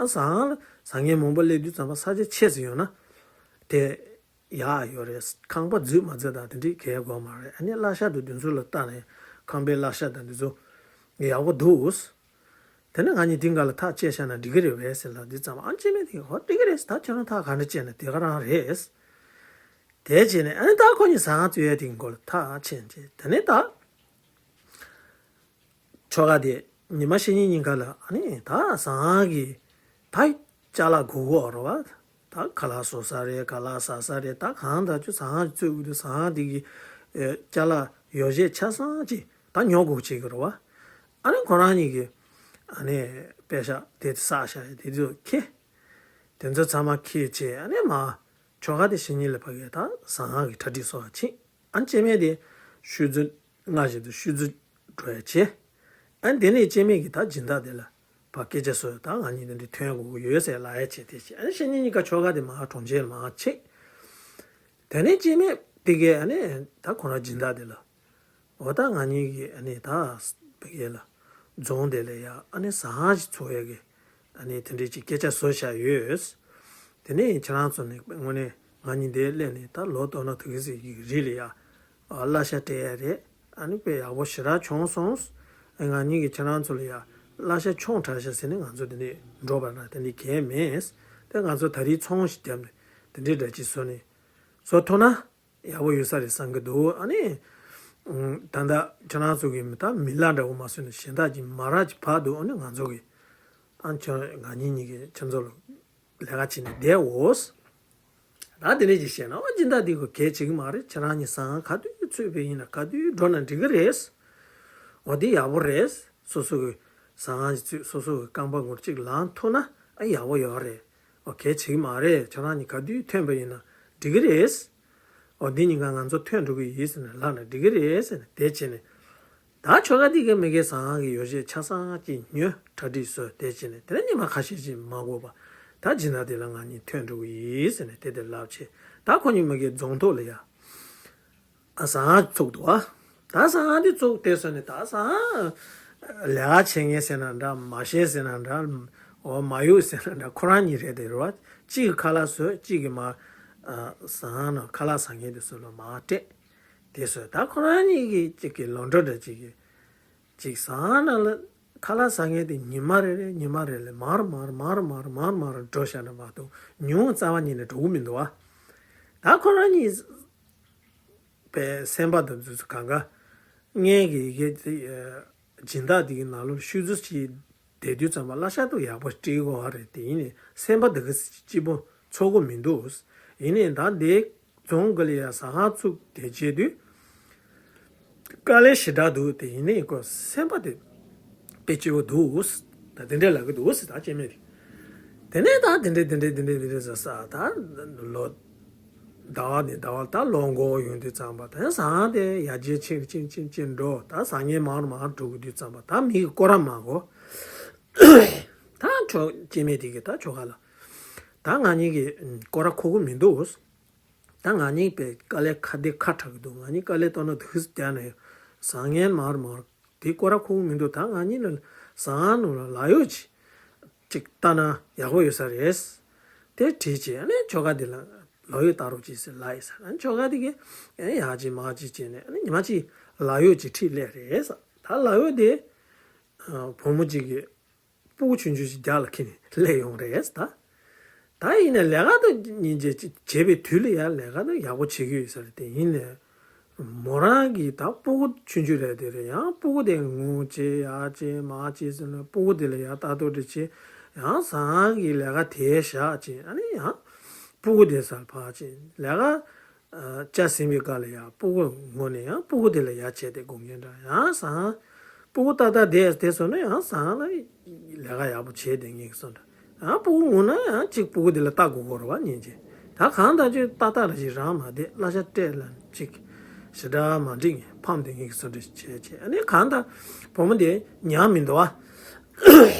ཨ་ཟ་ཁང་ལ་ཟ་མཁན་མང་པོ་སླེབས་དུས་ཙམ་པ་ས་ཆ་ཆེ་ཙམ་ཡོད་ན་དེ་ཡག་ཡོད་རེད། ཁང་པ་རྫིག་མ་རྫིག་དང་དེ་འདྲའི་གས་དགོས་མ་རེད། ཨ་ནི་གླ་ཆ་དང་དེ་ཚོ་ལ་བལྟས་ནས་ཁང་པའི་གླ་ཆ་དང་དེ་ཚོ་ཡག་པོ་འདུག་དེ་ནས་ང་གཉིས་དེ་འགའ་ལ་ཐག་བཅད་བཞག་ན་འགྲིག་གི་རེད་པས་ཟེར་ལབ་དུས་ཙམ་པ་ཨ་སྐྱེ་དམན་དེ་ཧོ་འགྲིག་གི་རེད་ཟེར། ད་ཁྱོད་རང་ཐག་ག་འདྲ་བཅད་ན་དེ་ག་རང་རེད། དེ་བྱས་ནས་ཨ་ནི་ད་ཁོ་གཉིས་ཟ་ཁང་བཙུགས་ཡས་དེའི་མགོ་ལ་ཐག་ཆད་བྱས། དེ་ནས་ད་ཁྱོ་ག་དེ་ཉི་མ་གཅིག་གཉིས་གཉིས་ཀ་ལ་ཨ་ནི་ད་ཟ་ཁང་གི་ད་ཅ་ལག་དགོས་ཀྱི་ཡོད་རེད་བ། ད་ཁ་ལག་བཟོ་ས་རེད། ཁ་ལག་ཟ་ས་རེད། ད་གང་ལྟར་ཁྱོད་ཟ་ཁང་ཅིག་བཙུགས་དགོས་དུས་ཟ་ཁང་དེ་གི་ཨེ་ཅ་ལག་ཡོ་བྱད་ཆ་ཚང་ཅིག་ད་ཉོ་དགོས་བྱེད་ཀྱི་རེད་བ། ཨ་ནི་ཁོ་རང་གཉིས་ཀྱིས་ཨ་ནི་པད་ཤག་དེ་བསགས་བཞག་ཡ་དེ་ཚོ་ཁྱེར། དེ་ཚོ་ཚང་མ་ཁྱེར་བྱས་ཨ་ནི་མ་ཁྱོ་ག་དེ་གཅིག་གཉིས་ལ་ཕ་གིར་ད་ཟ་ཁང་གི་གྲ་སྒྲིག་བཟོ་བ་ཕྱིན། ཨ་ནི་སྐྱེ་དམན་དེ་ཤུལ་རྫི་སྔ་བཞིན་དུ་ཤུལ་རྫི་འགྲོ་ཡ་བྱས། ཨ་ནི་དེ་ནས་སྐྱེ་དམན་གྱིས་ད་སྦྱིན་བདག་དེ་ལ་ཕར་སྐད་ཆ་བཟོས། ད་ང་གཉིས་འདི་འདྲ་ཐོན་དགོས་ཀྱི་ཡོད་ཟེར་ལབ་ཡ་བྱས། དེ་བྱས་ཨ་ནི་གཅིག་གཉིས་གཉིས་ཀ་ཁྱོ་ག་དེ་མར་གྲོང་ཁྱེར་ལ་མར་ཆིག་དེ་ནས་སྐྱེ་དམན་དེ་གས་ཨ་ནི་ད་ཁོ་རང་སྦྱིན་བདག་དེ་ལ། འོ་ད་ང་གཉིས་ཀྱིས་ཨ་ནི་ད་བི་གེ་ལ་རྫོང་དེ་ལ་ཡ་ཨ་ནི་ཟ་ཁང་ཞིག་ཚུགས་ཡ་གི་ཨ་ནི་དེ་འདྲའི་ཅིག་སྐད་ཆ་བཟོས་བཞག་ཡོད། དེ་ནས་ཁྱེད་རང་ཚོ་ནི་དངོས་གནས་ང་གཉིས་འདིར་སླེབས་ནས་ད་ལོ་ལྟར་ན་དུ་གི་ཟིག་གི་རི་ལ་ཡ་གླ་ཆ་སྤྲད་ཡ་རེད། ཨ་ནི་དཔེ་ཡག་པོ་ཞེ་དྲག་བྱུང་སོང་། ཨ་ང་གཉིས་ཀྱིས་ཁྱེད་རང་ཚོ་ལ་ཡ་གླ་ཆ་ཆུང་དྲགས་ཤག་ཟེར་ནས་ང་ཚོ་དེ་འདྲས་འགྲོ་བ་ན་དེ་འདྲས་གས་མེད། དེ་ང་ཚོ་ད་རེས་ཚོང་ཞིག་བརྒྱབ་ནས་དེ་འདྲས་འདྲ་ཅིག་བཟོས་ནས་བཟོ་ཐུབ་ན། ཡག་པོ་ཡོད་ས་རེད་བསམ་གྱི་འདུག་ཨ་ནི། ད་ལྟ་ཁྱེད་རང་ཚོ་གི་མི་ད་མི་ལ་འདྲ་བོ་མ་བཟོས་ནས་གཞན་དག་གི་མ་རག་གི་བར་དུ་ཨ་ནི་ང་ཚོ་གི་ཨ་ཁྱོད་ང་གཉིས་གཉིས་ཀྱི་ཁྱེད་ཚོ་ལ་ལས་ཀ་བྱས་ནས་བསྡད་འོ། ད་དེ་འདྲས་ཅིག་བཤད་ན་ཨ་སྦྱིན་བདག་འདི་གོ་གལ་ཆེ་གི་མ་རེད། ཁྱེད་རང་གཉིས་ཟ་ཁང་ག་དུས་ཚུགས་པ་ཡིན་ན་ག་དུས་འགྲོ་ན་འགྲིག་གི་རེད། འོ་འདི་ཡག་པོ་རེད། སོ་སོ་གི་ཟ་ཁང་ཞིག་ཚུགས་སོ་སོ་གི་རྐང་པ་ངོར་གཅིག་ལངས་ཐུབ་ན་ཨ་ཡག་པོ་ཡོད་རེད། འོ་གལ་ཆེ་གི་མ་རེད། ཁྱེད་རང་གཉིས་ག་དུས་ཐོན་པ་ཡིན་ན་འགྲིག་གི་རེད། འོ་འདི་གཉིས་ཀ་ང་ཚོ་ཐོན་འགྲོ་གི་ཡིན་ཟེར་ནས་ལབ་ན་འགྲིག་གི་རེད་ཟེར་ནས་དེ་བྱས་ནས་ ད་ཁྱོ་ག་དེ་གི་མི་གེ་ཟ་ཁང་གི་ཡོ་བྱད་ཆ་ཚང་ཅིག་ཉོས། གྲ་སྒྲིག་བཟོས། དེ་བྱས་ནས་དེ་ནས་ཉི་མ་ཁ་ཤས་ཅིག་མ་འགོར་བར་ད་སྦྱིན་བདག་དེ་ལ་ང་གཉིས་ཐོན་འགྲོ་གི་ཡིན་ཟེར་ནས་དེ་དེ་ལབ་བྱས། ད་ཁོ་གཉིས་མི་གེ་རྫོང་ཐོག་ལ་ཡ། ཨ་ཟ་ཁང་ཚུགས་འདུག་ཨ། ད་ཟ་ཁང་དེ་ཚུགས་དེ་སོང་ནས་ད་ཟ་ཁང་ལས་ཀ་བྱེད་མཁན་ཟེར་ན་འདྲ། མ་བྱེད་ཟེར་ན་འདྲ། འོ་མ་གཡུག་ཟེར་ན་འདྲ། ཁོ་རང་གཉིས་རེད་དེ་རེད་བ། གཅིག་གིས་ཁ་ལག་བཟོས། གཅིག་གིས་མར་ཨ་ཟ་ཁང་ནང་ཁ་ལག་ཟ་མཁན་དེ་ཚོ་ལ་མར་སྤྲད། དེ་ཚོ་ད་ཁོ་རང་གཉིས་ཀྱི་གཅིག་གི་ལོ་འདྲ་འདྲ་གཅིག་གིས་གཅིག་ཟ་ཁང་ནང་ལ་ཁ་ལག་ཟ་མཁན་དེ་ཉི་མ་རེ་རེ་ཉི་མ་རེ་ལ་མར་མར་མར་མར་མར་མར་འགྲོ་བཞག་ན་མ་གཏོགས་ཉུང་རྩ་བ་ཉིད་ནས་འགྲོ་གི་མི་འདུག་བ། ད་ཁོ་རང་གཉིས་པའི་སེམས་པ་དང་འདུག་ཚུལ་གང་ག་ངའི་གི་ཡི་གེ་དེ་སྦྱིན་བདག་དེ་གི་ནང་ལོགས་ཤུལ་འཛུལ་བྱས་བསྡད་དུས་ཙམ་པ་གླ་ཆ་དུ་ཡག་པོ་སྤྲད་དགོས་པ་རེད། དེ་ཡིན་ནའི་སེམས་པ་དེ་གི་སྐྱིད་པོ་ཚོར་གི་མི་འདུག། ཡིན་ནའི་ད་དེ་རྫོང་གི་ལ་ཡ་ཟ་ཁང་ཚུགས་དེ་བྱས་དུས། དཀའ་ལས་ཞེ་དྲག་འདུག། དེ་ཡིན་ནའི་ཁོ་སེམས་པ་དེ་དཔེ་སྐྱིད་པོ་འདུག། ད་དེ་འདྲས་ལབ་ཀྱི་འདུག་ཟེར། ད་སྐྱེ་དམན་དེ། དེ་ནས་ད་དེ་འདྲས་དེ་འདྲས་དེ་འདྲས་དེ་འདྲས་ཟེར་ས། ད་ལོ་ཟླ་བ་ནས་ཟླ་བ། ད་ལོ་འགོར་ཡོང་དུས་ཙམ་པ་ད་ཟ་ཁང་དེ་ཡར་རྒྱས་ཕྱིན་ཕྱིན་ཕྱིན་ཕྱིན་འགྲོ། ད་ཟ་མཁན་མང་རུ་མང་རུ་འགྲོ་གི་དུས་ཙམ་པ་ད་མི་གི་སྐོར་ར་མང་གོ། ད་ཁྱོ་སྐྱེ་དམན་དེ་གིས་ད་ཁྱོ་ག་ལ་ད་ང་གཉིས་ཀྱི་སྐོར་ར་ཁུག་གི་མི་འདུག། ད་ང་གཉིས་པའི་དཀའ་ལས་ཁ་བདེ་ཁ་དྲག་གི་འདུག། ང་གཉིས་དཀའ་ལས་སྟོན་ན་དུས་སུ་བསྡད་ནས་བཟང་ངན་མར་མར་དེ་སྐོར་ར་ཁུག་མི་འདུག། ད་ང་གཉིས་ལ་བཟང་ནོ་ལ་ལ་ཡོད་ཅིག་ཅིག་ལྟ་ན་ཡག་པོ་ཡོད་ས་རེད། དེ་བྲིས་བྱས་ཨ་ནི་ཁྱོ་ག་དེ་ལ་ལ་ཡོད་ལྟ་རོགས་གྱིས་ཟེར་ལབ་ཡིན་ས། ཨ་ནི་ཁྱོ་ག་དེ་གིས་ཨེ་ཡག་ཅིག་མ་ཅིག་བྱས་ནས་ཨ་ནི་ཉི་མ་གཅིག་ལ་ཡོད་ཅིག་ཁྲིད་སླེབས་རེད་ས། ད་ལ་ཡོད་དེ་བུ་མོ་གཅིག་གིས། སྤུ་གུ་ཆུང་ཆུང་ཞིག་རྒྱབ་ལ་འཁྱེར་ནས་སླེབས་ཡོང་རེད་ད། ད་ཡིན་ནའི་ལས་ཀ་དང་སྙིང་རྗེ་བྱེད་པའི་དུས་ལ་ཡང་ལས་ཀ་དང་ཡག་པོ་བྱེད་ཀྱི་ཡོད་ས་རེད། དེ་ཡིན་ནའི་མོ་རང་གིས་ད་སྤུ་གུ་ཆུང་ཆུང་རེད་དེ་རེད། ཡང་སྤུ་གུ་དེ་ངུ་བྱེད་ཡ་བྱེད་མ་བྱེད་ཟེར་ན་སྤུ་གུ་དེ་ལ་ཡང་ལྟ་རྟོག་དེ་བྱེད། ཡང་ཟ་ཁང་གི་ལས་ཀ་དེ་བཞག་བྱེད། ཨ་ནི་ཡང་སྤུ་གུ་དེ་སར་ཕར་བྱེད། ལས་ཀ་ལྕགས་ཟིན་པའི་སྐབས་ལ་ཡང་སྤུ་གུ་ངུ་ནས་ཡང་སྤུ་གུ་དེ་ལ་ཡ་བྱས་ཏེ་སྒུག་མཁན་འདྲ། ཡང་ཟ་ཁང་སྤུ་གུ་ཏག་ཏག་བསྡད་བསྡད་སོང་ན་ཡང་ཟ་ཁང་ལ་ལས་ཀ་ཡག་པོ་བྱས་བསྡད་མཁན་གྱི་བཟོ་འདྲ། ཡང་སྤུ་གུ་ངུ་ན་ཡང་གཅིག་སྤུ་གུ་དེ་ལ་ལྟ་དགོས་ཀྱི་རེད་བ། ཉིན་གཅིག་ད་གང་ལྟར་ཅིག་ཏག་ཏག་རེ་ཞིག་རང་མ་བསྡད། གླ་ཆ་སྤྲད་ལ་གཅིག་ཞེ་དྲག་མ་འགྲིག་ངས་ཕམ་བསྡད་མཁན་གྱི་བཟོ་འདྲ་བྱས་བྱས། ཨ་ནི་གང་ལྟར་བུ་མོ་དེ་ཉར་མི་འདུག་བ།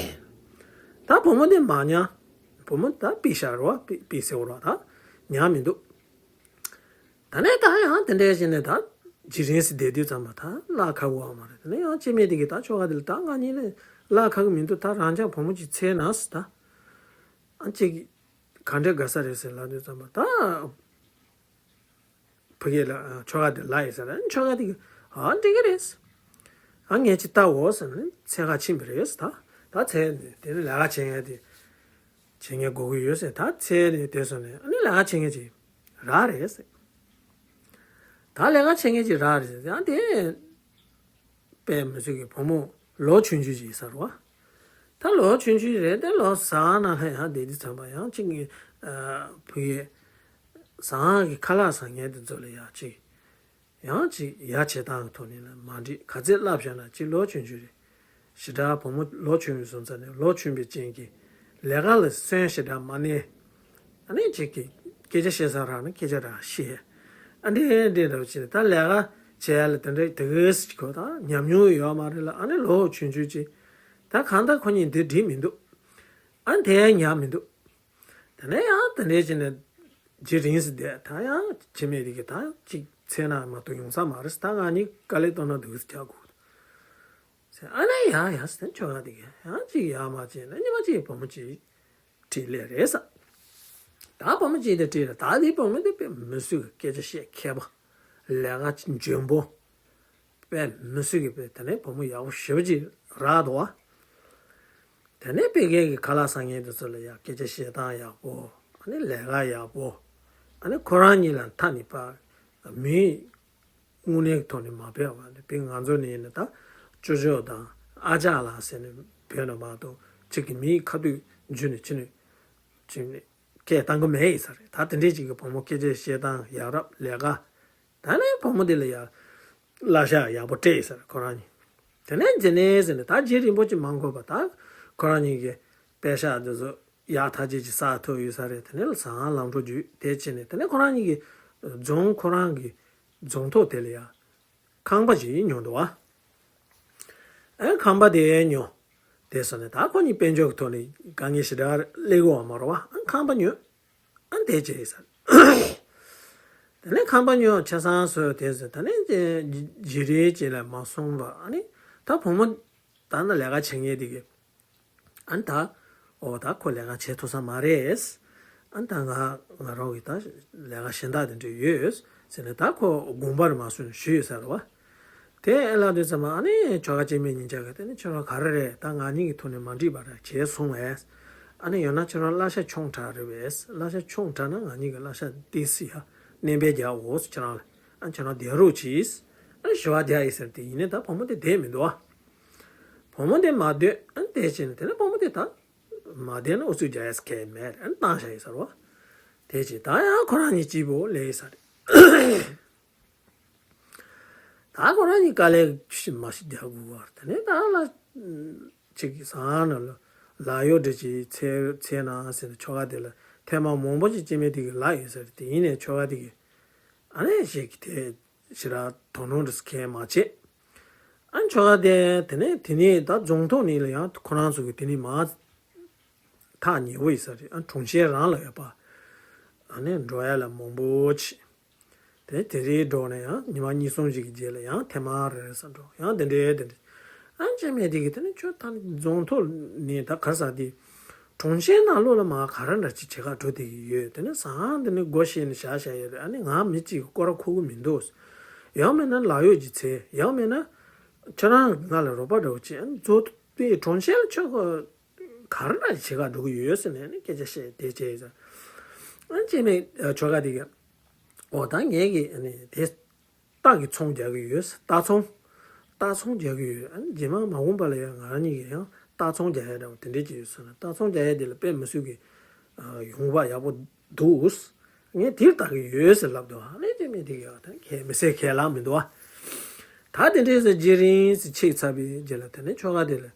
ད་བུ་མོ་དེ་མ་ཉར། བུ་མོ་ད་ཕུད་བཞག་རེད་བ། ཕུད་ཟེར་བ་རེད་བ། ད་ཉར་མི་འདུག། ད་ནས་ད་ཡང་དེ་འདྲ་བྱས་ནས་ད་ཇེ་རིང་སུ་བསྡད་དུས་ཙམ་པ་ད་གླ་ཁ་གོ་བ་མ་རེད། དེ་ནས་ཡང་སྐྱེ་དམན་དེ་གིས་ད་ཁྱོ་ག་དེ་ལ་ད་ང་གཉིས་ལ་གླ་ཁ་གི་མི་འདུག། ད་རང་ཅག་བུ་མོ་གཅིག་འཚོལ་ན་ཟེར། ད་ཨ་ཅིག་ག་འདྲ་དགའ་ས་རེད་ཟེར་ལབ་དུས་ཙམ་པ་ད་ཕ་གི་ལ་ཁྱོ་ག་དེ་ལ་ཡིན་ཟེར། ཨ་ཁྱོ་ག་དེ་གིས་ཨ་འགྲིག་གི་རེད། ཨ་ངས་ཅིག་ལྟ་འོ་ཟེར་ནས་འཚོལ་ག་ཕྱིན་པ་རེད་ཟེར། ད་ད་འཚོལ་ནས་དེ་ནས་ལས་ཀ་བྱེད་མཁན་དེ་བྱེད་མཁན་དགོས་ཀྱི་ཡོད་ཟེར། ད་འཚོལ་ནས་དེ་སོང་ནས་ཨ་ནི་ལས་ཀ་བྱེད་མཁན་ཅིག་རག་རེད་ཟེར། ད་ལས་ཀ་བྱེད་མཁན་ཅིག་རག་རེད་ཟེར། ཡང་དེ་དཔེ་མི་སྲིད་ཀྱི་བུ་མོ་ལོ་ཆུང་ཆུང་ཅིག་ཡིན་ས་རེད་བ། ད་ལོ་ཆུང་ཆུང་རེད་དེ། ལོ་ཟ་ཁང་ནང་ལ་ཡང་བསྡད་དུས་ཙམ་པ་ཡང་གཅིག་གི་ཨ་ཕ་གི་ཟ་ཁང་གི་ཁ་ལག་ཟ་མཁན་དེ་ཚོ་ལ་ཡང་གཅིག་ཡང་གཅིག་ཡ་བྱེད་སྟངས་ཀྱི་ཐོག་ནས་ལ་མ་འགྲིག། ག་ཚོད་ལབ་བཞག་ན་གཅིག་ལོ་ཆུང་ཆུང་རེད། ཞེ་དྲག་བུ་མོ་ལོ་ཆུང་བའི་སོང་ཙང་ནས་ལོ་ཆུང་བའི་རྐྱེན་གྱིས་ལས་ཀ་ལ་སེམས་ཞེ་དྲག་མ་ནས། ཨ་ནི་གཅིག་གིས་སྐད་ཆ་བཤད་ས་རག་ན་སྐད་ཆ་རང་བཤད། ཨ་འདྲས་འདྲས་འདྲ་བོ་བྱས་ནས་ད་ལས་ཀ་བྱས་ཡ་ལ་དེ་འདྲ་དེ་གས་ཁོ་ད་ཉམས་མྱོང་ཡོད་མ་རེད་ལ། ཨ་ནི་ལོ་ཆུང་ཆུང་ཅིག་ད་གང་ལྟར་ཁོ་གཉིས་འདི་འགྲིག་མི་འདུག། ཨ་དེ་ཉར་མི་འདུག། དེ་ནས་ཡང་དེ་འདྲས་བྱས་ནས་རྗེས་རིང་སུ་བསྡད། ད་ཡང་སྐྱེ་དམན་དེ་གིས་ད་གཅིག་འཚོལ་ན་མ་གཏོགས་ཡོང་ས་མ་རེད། ད་ང་གཉིས་དཀའ་ལས་གཏོང་ན་འདུག་ཟེར་རྒྱག་དགོས་འདུག་ཟེར། ཨ་ནི་ཡ་ཡ་ཟེར། ཁྱོ་ག་དེ་གིས་ཡང་གཅིག་ཡར་མར་བྱས་ནས་ཉི་མ་གཅིག་བུ་མོ་གཅིག་ཁྲིད་སླེབས་རེད་ཟེར། ད་བུ་མོ་གཅིག་དེ་ཁྲིད་ལ་ད་དེ་བུ་མོ་དེ་དཔེ་མི་སྲིད་ཀྱི་སྐད་ཆ་བཤད་མཁས་པ། ལས་ཀ་འཇོན་པོ། དཔེ་མི་སྲིད་ཀྱི་དཔེ་དེ་ནས་བུ་མོ་ཡག་པོ་ཞེ་པོ་ཅིག་རག་འདུག་བ། དེ་ནས་ཕ་གི་གི་ཁ་ལག་ཟ་མཁན་དེ་ཚོ་ལ་ཡང་སྐད་ཆ་བཤད་སྟངས་ཡག་པོ། ཨ་ནི་ལས་ཀ་ཡག་པོ། ཨ་ནི་ཁོ་རང་གཉིས་ལ་མཐའ་ནས་ཕར་མིའི་དངོས་གནས་ཀྱི་ཐོག་ནས་མ་ཕེབས་པ་ནི་དཔེ་ང་ཚོ་ནི་ཡིན་ན་ད་ཅོ་ཅོ་དང་ཨ་ཅག་ལགས་ཟེར་ནས་བོས་ན་མ་གཏོགས་གཅིག་གི་མིའི་ཁ་ཐུག་འཇུས་ནས་ཕྱི་ནས་ཕྱི་ནས་སྐད་བཏང་གི་མེད་ཡིན་ས་རེད། ད་དེ་འདྲས་ཅིག་གི་བུ་མོ་སྐད་ཆ་བཤད་སྟངས་ཡག་རབས། ལས་ཀ་ད་ནས་བུ་མོ་དེ་ལ་ཡ་གླ་ཆ་ཡག་པོ་སྤྲད་ཟེར་ཁོ་རང་གཉིས། དེ་ནས་རྗེས་ནས་ཟེར་ནས་ད་རྗེས་རིང་པོ་ཅིག་མ་འགོར་བར་ད་ཁོ་རང་གཉིས་ཀྱི་པད་ཤག་དེ་ཚོ་ཡག་ཐག་ཆོད་ཅིག་བསགས་ཐུབ་ཡོད་ས་རེད། དེ་ནས་ལ་ཟ་ཁང་ལམ་འགྲོ་བརྒྱུད་དེ་བྱས་ནས་དེ་ནས་ཁོ་རང་གཉིས་ཀྱི་རྫོང་ཁོ་རང་གི་རྫོང་ཐོག་དེ་ལ་ཡ་ཁང་པ་ཅིག་ཉོས་འདུག་བ། ཨ་ཁང་པ་དེ་ཉོ། དེ་སོང་ནས་ད་ཁོ་གཉིས་དཔལ་འབྱོར་གྱི་ཐོག་ནས་དཀའ་ངལ་ཞེ་དྲག་སླེབས་ཀྱི་ཡོད་མ་རེད་བ། ཨ་ཁང་པ་ཉོས། ཨ་དེ་བྱས་ཟེར། དེ་ནས་ཁང་པ་ཉོས། ཆ་ཚང་བཟོས། དེ་ཟེར། ད་ནས་བརྗེ་རེས་བྱས་ལ་མ་སོང་བ། ཨ་ནི་ད་བུ་མོ་ད་ནི་ལས་ཀ་བྱེད་མཁན་དེ་གིས། ཨ་ནི་ད། ཨོ་ད་ཁོ་ལས་ཀ་བྱེད་ཐུབ་ས་མ་རེད། ཨ་ནི་ད་ང་ང་རང་གི་ད་ལས་ཀ་གཞན་དག་དེ་འདྲ་ཡོད་ཟེར་ནས། ད་ཁོ་དགོངས་པ་རེ་མ་སོང་ཞུས་ཡོད་ས་རེད་བ། དེ་ལབ་དུས་ཙམ་པ། ཨ་ནི་ཁྱོ་ག་སྐྱེ་དམན་གཉིས་ཆ་ག་དེ་ནི་ཁྱོད་རང་ག་རེ་རེད། ད་ང་གཉིས་ཀྱི་ཐོག་ནས་མ་འགྲིག་པ་རེ་བྱས་སོང་བས། ཨ་ནི་ཡང་ན་ཁྱོད་རང་གླ་ཆ་ཆུང་དྲགས་རེད་བས། གླ་ཆ་ཆུང་དྲགས་ན་ང་གཉིས་ཀྱི་གླ་ཆ་ཏོག་ཙམ་ཡ་སྣོན་པ་རྒྱག་འོ་ཁྱོད་རང་ལ། ཨ་ཁྱོད་རང་བསྡད་རོགས་གྱིས། ཨ་ཞུ་བ་རྒྱག་ཡིན་ཟེར། དེ་ཡིན་ནས་ད་བུ་མོ་དེ་བསྡད་མི་འདུག་བ། བུ་མོ་དེ་མ་སྡོད། ཨ་དེ་བྱས་ནས་དེ་ནས་བུ་མོ་དེ་ད་མ་བསྡད་ན་ཨུ་ཚུགས་རྒྱག་ཡས་ཁེལ་མེད། ཨ་བཏང་བཞག་ཡིན་ཟེར་བ། དེ་བྱས་ད་ཡང་ཁོ་རང་གཉིས་གཅིག་པོ་ལས་ཡིན་ས་རེད། ད་ཁོ་རང་གཉིས་དཀའ་ལས་ཤི་མ་ཤི་རྒྱག་དགོས་བར། དེ་ནས་ད་ལ་ཅིག་གི་སང་ན་ལ་ལག་གཡོག་འདྲ་ཅིག་འཚོལ་འཚོལ་ན་ཟེར་ནས་ཁྱོ་ག་དེ་ལ་ཐེངས་མ་མང་པོ་ཅིག་སྐྱེ་དམན་དེ་གིས་ལབ་ཡོད་ས་རེད། དེ་ཡིན་ནས་ཁྱོ་ག་དེ་གིས་ཨ་ནི་ཞིག་གི་དེ་ཞེ་དྲག་དོ་སྣང་འདྲ་ཁེལ་མ་བྱེད། ཨ་ཁྱོ་ག་དེ་དེ་ནས་དེ་ནས་ད་རྫོང་ཐོག་ནས་ལ་ཡང་ཁོ་རང་ཚོ་གི་དེ་ནས་མར་ཐག་ཉེ་བོ་ཡིན་ས་རེད། ཨ་གྲོང་ཁྱེར་རང་ལ་ཡོད་པ། ཨ་ནི་འགྲོ་ཡ་ལ་མང་པོ་ཆེ། དེ་དེ་རེས་འགྲོ་ནས་ཡང་ཉི་མ་གཉིས་གསུམ་ཞིག་གི་རྗེས་ལ་ཡང་ཐེངས་མ་རེ་རེ་ས་འགྲོ། ཡང་དེ་འདྲའི་དེ་འདྲའི། ཨ་སྐྱེ་དམན་དེ་གིས་དེ་ནས་ཁྱོད་ད་ནི་རྫོང་ཐོག་ནས་ད་ག་རེ་ཟེར། དེ་གྲོང་ཁྱེར་ནང་ལོགས་ལ་མར་ག་རེ་འདྲ་ཅིག་བྱེད་ག་འགྲོ་བསྡད་ཀྱི་ཡོད། དེ་ནས་སང་དེ་ནས་སྒོ་ཕྱེ་ནས་བཞག་བཞག་ཡོད་རེད། ཨ་ནི་ང་མི་གཅིག་གི་སྐོར་ར་འཁོར་གི་མི་འདུག། ཡང་མིན་ན་ལག་གཡོག་ཅིག་འཚོལ། ཡང་མིན་ན་ཁྱོད་རང་ང་ལ་རོགས་པ་འདྲ་བོ་བྱེད། ཨ་ནི་གཙོ་བོ་དེ་གྲོང་ཁྱེར་ལ་ཁྱོད་ཁོ་ག་རེ་འདྲ་བྱེད་ག་འགྲོ་གི་ཡོད་ཟེར་ནས་ནི་སྐད་ཆ་བཤད། དེ་བྱས་ཙང་། ཨ་སྐྱེ་དམན་ཁྱོ་ག་དེ་གིས། ཨོ་ད་ངས་ཀྱི་ཨ་ནི་དེ་རྟ་གི་ཚོང་རྒྱག་གི་ཡོད། རྟ་ཚོང་། རྟ་ཚོང་རྒྱག་གི་ཡོད། ཨ་ནི་རྗེས་མ་མ་འོངས་པ་ལ་ཡང་ང་རང་གཉིས་ཀྱིས་ཡང་རྟ་ཚོང་རྒྱག་ཡ་འདྲ་བོ་དེ་འདྲས་ཅིག་ཡོད་ཟེར་ན། རྟ་ཚོང་རྒྱག་ཡ་དེ་ལ་དཔེ་མི་སྲིད་ཀྱི་ཡོང་འབབ་ཡག་པོ་འདུག། ངས་དེ་ལྟ་གི་ཡོད་ཟེར་ལབ་འདུག། ཨ་ནི་སྐྱེ་དམན་དེ་གིས་ཨ་ད་ཁས་མི་ཟེར། ཁས་ལེན་མི་འདུག་ཨ། ད་དེ་འདྲས་ཟེར་རྗེས་རིང་ཟེར་ཆིག་ཚར་བའི་རྗེས་ལ་དེ་ནས་ཁྱོ་ག་དེ་ལ།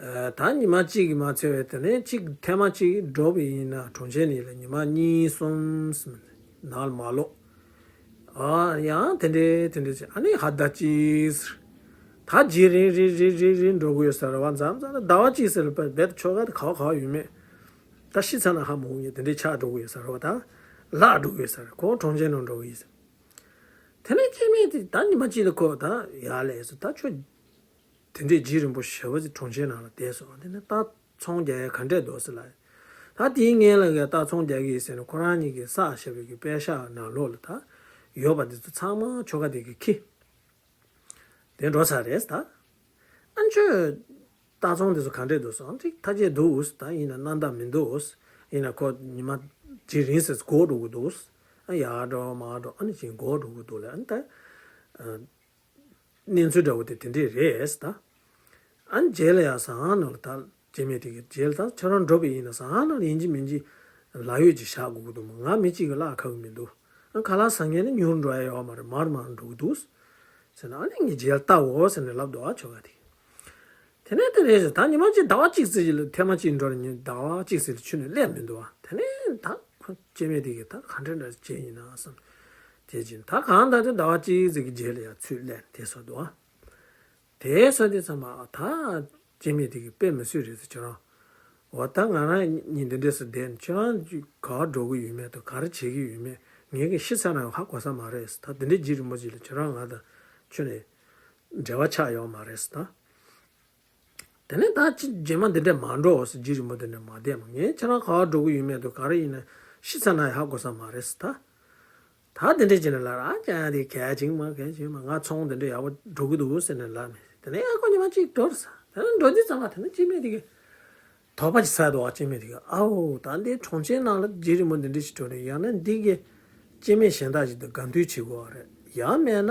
ཨ་ད་ཉི་མ་གཅིག་གིས་མ་ཚད་པའི་དེ་ནས་གཅིག་ཐེངས་མ་གཅིག་འགྲོ་བ་ཡིན་ན་གྲོང་ཁྱེར་ནས་ལ་ཉི་མ་གཉིས་གསུམ་ནང་ལ་མ་ལོག། ཨ་ཡང་དེ་འདྲས་དེ་འདྲས་བྱས། ཨ་ནི་ཧ་ད་གཅིག་ཟེར། ད་རྗེས་རིང་རེ་རེ་རེ་རེ་འགྲོ་གི་ཡོད་ས་རེད་བ། མཚམས་མཚམས་ལ་ཟླ་བ་གཅིག་ཟེར་ལ་རྦད་དེ་ཁྱོ་ག་དེ་ག་བ་ག་བ་ཡོད་མེད། ད་ཤི་ཚར་ན་ཧ་མ་གོ་མཁན་དེ་འདྲས་ཆགས་འགྲོ་གི་ཡོད་ས་རེད་བ། ད་བརླག་འགྲོ་གི་ཡོད་ས་རེད། ཁོ་གྲོང་ཁྱེར་ནང་འགྲོ་གི་ཡོད་ས། དེ་ནས་སྐྱེ་དམན་དེ་ད་ཉི་མ་གཅིག་ལ་ཁོ་ད་ཡར་ལ་ཟེར། ད་ཁྱོད་དེ་འདྲས་རྗེས་རིང་པོ་ཞེ་པོ་ཅིག་གྲོང་ཁྱེར་ནང་ལ་བསྡད་སོང་། དེ་ནས་རྟ་ཚོང་རྒྱག་ཡ་ག་འདྲས་འདུག་ཟེར་ལབ། ད་དེའི་སྔོན་ལ་གི་རྟ་ཚོང་རྒྱག་གི་ཡིན་ཟེར་ནས་ཁོ་རང་གཉིས་ཀྱིས་བསགས་བཞག་པའི་གི་པེ་ཤག་ནང་ལོགས་ལ་ད་ཡོད་པ་དེ་ཚོ་ཚང་མ་ཁྱོ་ག་དེ་གིས་ཁྱེར། དེ་འགྲོ་ཚར་རེད་ད། ཨ་ཁྱོད་རྟ་ཚོང་དེ་ཚོ་ག་འདྲས་འདུག་ཟེར། ཨ་ཅིག་ཐ་ཆད་འདུག། ད་ཡིན་ན་གནས་སྟངས་མི་འདུག། ཡིན་ན་ཁོ་ཉི་མ་རྗེས་རིང་ཟེར་འགོར་འགྲོ་གི་འདུག། ཨ་ཡར་འགྲོ་མར་འགྲོ། ཨ་ནི་ཅིག་འགོར་འགྲོ་གི་འདུག་ལབ། ཨ་ནི་ད། ཨ། གནས་ཚུལ་འདྲ་བོ་དེ་དེ་འདྲས་རེད་ད། ཨ་ནི་རྗེས་ལ་ཡང་ཟ་ཁང་ནང་ལ་ད་སྐྱེ་དམན་དེ་གིས་རྗེས་ལ་ད་ཁྱོད་རང་འགྲོ་བ་ཡིན་ན་ཟ་ཁང་ནང་ལ་ཡིན་གཅིག་མིན་གཅིག་ལག་གཡོག་ཅིག་བཞག་དགོས་ཀྱི་འདུག་མོ། ང་མི་གཅིག་གིས་གླ་ཁ་གི་མི་འདུག། ཨ་ཁ་ལག་ཟ་མཁན་ནི་ཉུང་འགྲོ་ཡ་ཡོད་མ་རེད། མར་མར་འགྲོ་གི་འདུག་ཟེར་ན། ཨ་ནི་ངས་རྗེས་ལ་ལྟ་འོ་ཟེར་ནས་ལབ་འདུག། ཨ་ཁྱོ་ག་དེ། དེ་ནས་དེ་རེད་ཟེར། ད་ཉི་མ་གཅིག་ཟླ་བ་གཅིག་ཙམ་ཞིག་ལ་ཐེངས་མ་གཅིག་འགྲོ་ནས་ཉི་ཟླ་བ་གཅིག་ཙམ་ལ་ཁྱོན་ནས་སླེབས་མི་འདུག་བ། དེ་ནས་ད་ཁོ་སྐྱེ་དམན་དེ་གིས་ད་ག་འདྲ་འདྲ་བྱས་ཡིན་ན་བསམ། དེ་བྱས་ད་གང་ལྟར་དེ་ཟླ་བ་གཅིག་ཙམ་གྱི་རྗེས་ལ་ཡང་ཚུར་སླེབས་དེ་སོང་འདུག་བ། དེ་སོང་དུས་ཙམ་པ་ད་སྐྱེ་དམན་དེ་གིས་དཔེ་མི་སྲིད་རེད་ཟེར། ཁྱོད་རང་། འོ་ད་ང་རང་གཉིས་འདི་འདྲས་སུ་བསྡད་ནས་ཁྱོད་རང་ག་པར་འགྲོ་གི་ཡོད་མེད་དང་ག་རེ་བྱེད་ཀྱི་ཡོད་མེད་ངས་ཀྱིས་ཤི་ཚར་ན་ཧ་གོ་ས་མ་རེད་ཟེར། ད་འདི་འདྲའི་རྗེས་རིང་པོ་ཅིག་ལ་ཁྱོད་རང་ང་དང་ཁྱོད་ནས་འབྲེལ་བ་ཆགས་ཡོད་མ་རེད་ཟེར་ད། དེ་ནས་ད་ཅི་རྗེས་མ་འདི་འདྲས་མ་འགྲོ་ཟེར། རྗེས་རིང་པོ་འདི་འདྲས་མ་བསྡད་མོ། ངས་ཁྱེད་རང་ག་པར་འགྲོ་གི་ཡོད་མེད་དང་ག་རེ་ཡིན་ན་ཤི་ཚར་ན་ཧ་གོ་ས་མ་རེད་ཟེར་ད། ད་འདི་འདྲས་བྱས་ནས་ལབ་ར། ཀྱང་དེ་གལ་ཆེན་མ་གལ་ཆེན་མ། ང་ཚོང་འདི་འདྲས་ཡག་པོ་འགྲོ་གི་འདུག་ཟེར་ནས་ལབ་ནས། དེ་ནས་ཨ་ཁོ་ཉི་མ་གཅིག་འགྲོ་ཟེར། དེ་ནས་འགྲོ་དུས་ཙམ་པ་དེ་ནས་སྐྱེ་དམན་དེ་གིས་དོགས་པ་ཅིག་ཟ་འདུག་བ། སྐྱེ་དམན་དེ་གིས་ཨའོ་ད་འདི་གྲོང་ཁྱེར་ནང་ལ་རྗེས་རིང་པོ་འདི་འདྲས་ཞིག་འགྲོ་རེད། ཡང་ན་འདི་གི་སྐྱེ་དམན་གཞན་དག་ཅིག་དང་དགའ་འདུས་བྱེད་དགོས་པ་རེད། ཡང་མེད་ན་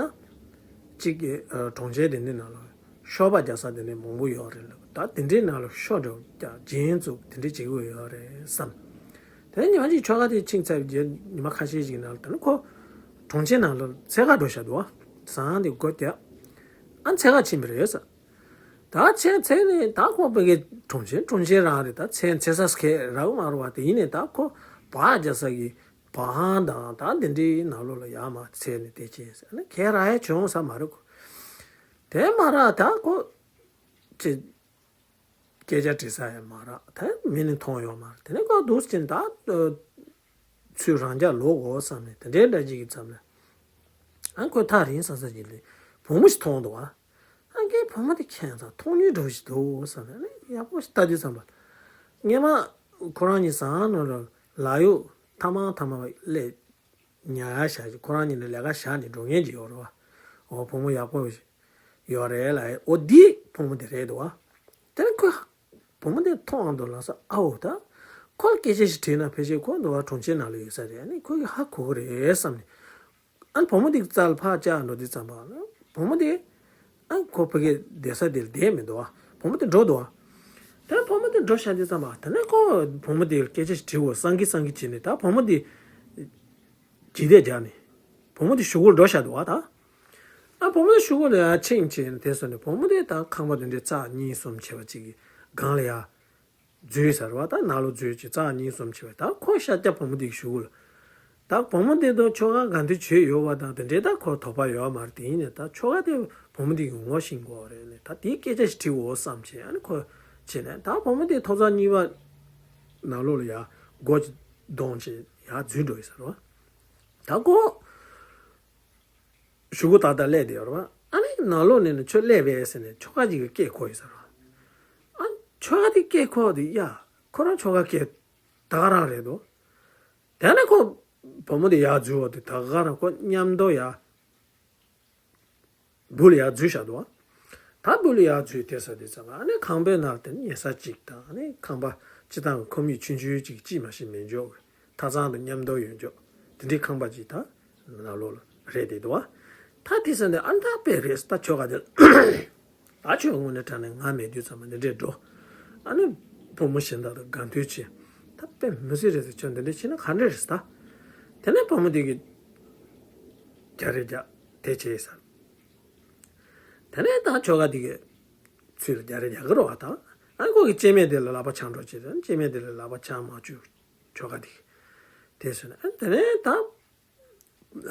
གཅིག་གི་ཨ་གྲོང་ཁྱེར་དེ་འདི་ནང་ལ་ཤོ་སྦག་རྒྱག་ས་དེ་འདྲས་མང་པོ་ཡོད་རེད་ལབ། ད་དེ་འདྲའི་ནང་ལ་ཤོ་འདྲ་བོ་རྒྱག་རྒྱན་བཙུགས་དེ་འདྲས་བྱེད་དགོས་ཡོད་རེད་བསམ། དེ་ནས་ཉི་མ་གཅིག་ཁྱོ་ག་དེ་ཕྱིན་ཚར་བའི་རྗེས་ཉི་མ་ཁ་ཤས་ཤིག་ནང་ལ་དེ་ནས་ཁོ་གྲོང་ཁྱེར་ནང་ལ་འཚོལ་ག་འགྲོ་བཞག་འདུག་བ། ཟ་ཁང་དེ་སྒོ་བརྒྱབ། ཨ་འཚོལ་ག་ཕྱིན་པ་རེད་ཟེར། ད་འཚོལ་འཚོལ་ནས་ད་ཁོ་ཕ་གི་གྲོང་ཁྱེར་གྲོང་ཁྱེར་རང་རེད། ད་འཚོལ་འཚོལ་ས་ཁེལ་རག་མ་རེད་བ། དེ་ཡིན་ནས་ད་ཁོ་སྦག་རྒྱག་ས་གི་སྦག་ཁང་དང་ད་འདི་འདྲའི་ནང་ལོགས་ལ་ཡར་མར་འཚོལ་ནས་བསྡད་ཀྱིན་ཟེར་ན་ཁེལ་རག་ཡ་བྱུང་ས་མ་རེད་ཁོ། དེ་མ་རག་ད་ཁོ་ ཅིག་སྐད་ཆ་དྲི་ས་ཡང་མ་རག་ད་མི་ནི་མཐོང་ཡོད་མ་རེད། དེ་ནས་ཁོ་འདུག་ཟེར་ད། ཚུར་རང་འཇགས་ལོག་འོ་བསམ་ནས་དེ་འདྲའི་འདྲ་ཅིག་གི་ཙམ་ལ། ཨ་ཁོས་ཐག་རིང་ས་ས་ཅིག་ལ་བུ་མོ་ཞིག་མཐོང་འདུག་བ། ཨ་ཁའི་བུ་མོ་དེ་ཁྱད་མཚར་མཐོང་ཉིད་འགྲོ་བཞིན་འདུག་བསམ་ནས་ཡག་པོ་ཞིག་ལྟ་དུས་ཙམ་པ། སྔས་མ་ཁོ་རང་གཉིས་ཟངས་ནང་ལ་ལག་གཡོག་ཐ་མ་ཐ་མ་སླེབས་ཉར་ཡ་བཞག་ཅིག་ཁོ་རང་གཉིས་ནས་ལས་ཀ་བཞག་ནས་འགྲོ་མཁན་ཅིག་ཡོད་རེད་བ། འོ་བུ་མོ་ཡག་པོ་ཡོད་རེད་ལ། འོ་འདི་བུ་མོ་དེ་རེད་འདུག་བ། དེ་ནས་ཁོས་བུ་མོ་དེ་མཐོང་འདུག་ལ་ས་ཨའོ་ད། ཁོ་ལ་སྐད་ཆ་ཞིག་དྲིས་ན་ཕལ་ཆེར་ཁོ་འདུག་བ་གྲོང་ཁྱེར་ནང་ལ་ཡོད་ས་རེད། ཨ་ནི་ཁོ་གིས་ཧ་གོ་གི་རེད་བསམ་ནས། ཨ་ནི་བུ་མོ་དེ་གི་རྩ་ལ་ཕར་བཅར་འགྲོ་དུས་ཙམ་པ་ལ་བུ་མོ་དེ། ཨ་ཁོ་ཕ་གི་བསྡད་ས་དེ་ལ་བསྡད་མི་འདུག་བ། བུ་མོ་དེ་འགྲོ་འདུག་བ། དེ་ནས་བུ་མོ་དེ་འགྲོ་བཞག་དུས་ཙམ་པ་དེ་ནས་ཁོ་བུ་མོ་དེ་ལ་སྐད་ཆ་ཞིག་དྲིས་འོ་སང་གི་སང་གི་བྱས་ནས་ད་བུ་མོ་དེ། ཇི་ལྟར་རྒྱག་ནས། བུ་མོ་དེ་གཞུག་གུ་ལ་འགྲོ་བཞག་འདུག་བ་ད། ཨ་བུ་མོ་དེ་གཞུག་གུ་ལ་ཡར་ཕྱིན་བྱས་ནས་དེ་སོང་ནས་བུ་མོ་དེ་ད་ཁང་པ་དེ་འདྲའི་རྩ་གཉིས་གསུམ་བྱས་པ་ཅིག་གི་སྒང་ལ་ཡར་འཛུལ་ཟེར་བ་ད་ནང་ལོགས་འཛུལ་བྱས་རྩ་གཉིས་གསུམ་བྱས་པ་ད་ཁོ་ཤར་རྒྱག་བུ་མོ་དེ་གི་གཞུག་གུ་ལ། ད་བུ་མོ་དེ་དང་ཁྱོ་ག་ག་འདྲ་བྱས་ཡོད་བ་དང་དེ་འདྲའི་ད་ཁོ་དོགས་པ་ཡོད་མ་རེད། དེ་ཡིན་ནས་ད་ཁྱོ་ག་དེ་བུ་མོ་དེ་གི་ངོ་ཤེས་དགོས་རེད་ནས་ད་དེའི་སྐད་ཆ་ཞིག་དྲིས་འོ་བསམ་བྱས་ཨ་ནི་ཁོ་བྱས་ནས་ད་བུ་མོ་དེ་ཐོག་རྩ་གཉིས་པ་ནང་ལོགས་ལ་ཡར་སྒོ་ཅིག་བརྡུངས་བྱས་ཡར་འཛུལ་འགྲོ་ཡི་ཟེར་བ། ད་ཁོ་གཞུག་གུ་ཏག་ཏག་སླེབས་བསྡད་ཡོད་རེད་བ། ཨ་ནི་ནང་ལོགས་ནས་ནི་ཁྱོད་སླེབས་པས་ཟེར་ནས་ཁྱོ་ག་ཅིག་གིས་སྐད་ཁོ་ཡི་ཟེར་བ། ཨ་ཁྱོ་ག་དེ་སྐད་ཁོ་དེ་ཡ་ཁོ་རང་ཁྱོ་ག་སྐད་ད་ག་རང་རེད་དོ། དེ་ནས་ཁོ་བུ་མོ་དེ་ཡར་འཛུལ་བ་དེ་ད་ག་རང་ཁོ་མཉམ་དུ་ཡར་སྦུག་ལ་ཡར་འཛུལ་བཞག་འདུག་བ། ད་སྦུག་ལ་ཡར་འཛུལ་དེ་ས་དེ་ཙམ་ཨ་ནི་ཁང་པའི་ནང་དེ་ནི་ཉལ་ས་གཅིག་དང་ཨ་ནི་ཁང་པ་སྤྱི་བཏང་གི་ཁང་མིག་ཆུང་ཆུང་གཅིག་གཅིག་མ་ཞིག་མེད་འཇོག་གི་ཐ་ཚང་དུ་མཉམ་དུ་ཡོད་འཇོག་དེ་འདྲའི་ཁང་པ་གཅིག་ད་ནང་ལོགས་ལ་རེད་དེ་འདུག་བ། ད་དེ་ས་འདི་ཨ་ནི་ད་དཔེ་རེད་ད་ཁྱོ་ག་དེ་ད་ཁྱོད་དངོས་གནས་དྲང་གནས་ང་མེད་དུས་ཙམ་པ་འདི་འདྲས་འགྲོ། ཨ་ནི་བུ་མོ་གཞན་དག་དང་དགའ་མཐུན་བྱེད། ད་དཔེ་མི་སྲིད་རེད་ཟེར་ཁྱོད་འདི་འདྲས་བྱས་ན་ག་འདྲས་རེད་ཟེར་ད། དེ་ནས་བུ་མོ་དེ་གིས་རྒྱག་རེས་རྒྱག་དེ་བྱས་ཟེར། དེ་ནས་ད་ཁྱོ་ག་དེ་གིས་ཚུར་རྒྱག་རེས་རྒྱག་གི་རེད་བ་ད། ཨ་ནི་ཁོ་གིས་སྐྱེ་དམན་དེ་ལ་ལག་པ་འཆང་འགྲོ་བྱེད་དེ་སྐྱེ་དམན་དེ་ལ་ལག་པ་འཆང་མ་བཅུག་ཁྱོ་ག་དེ་གིས། དེ་ཟེར་ནས་ཨ་ནི་དེ་ནས་ད།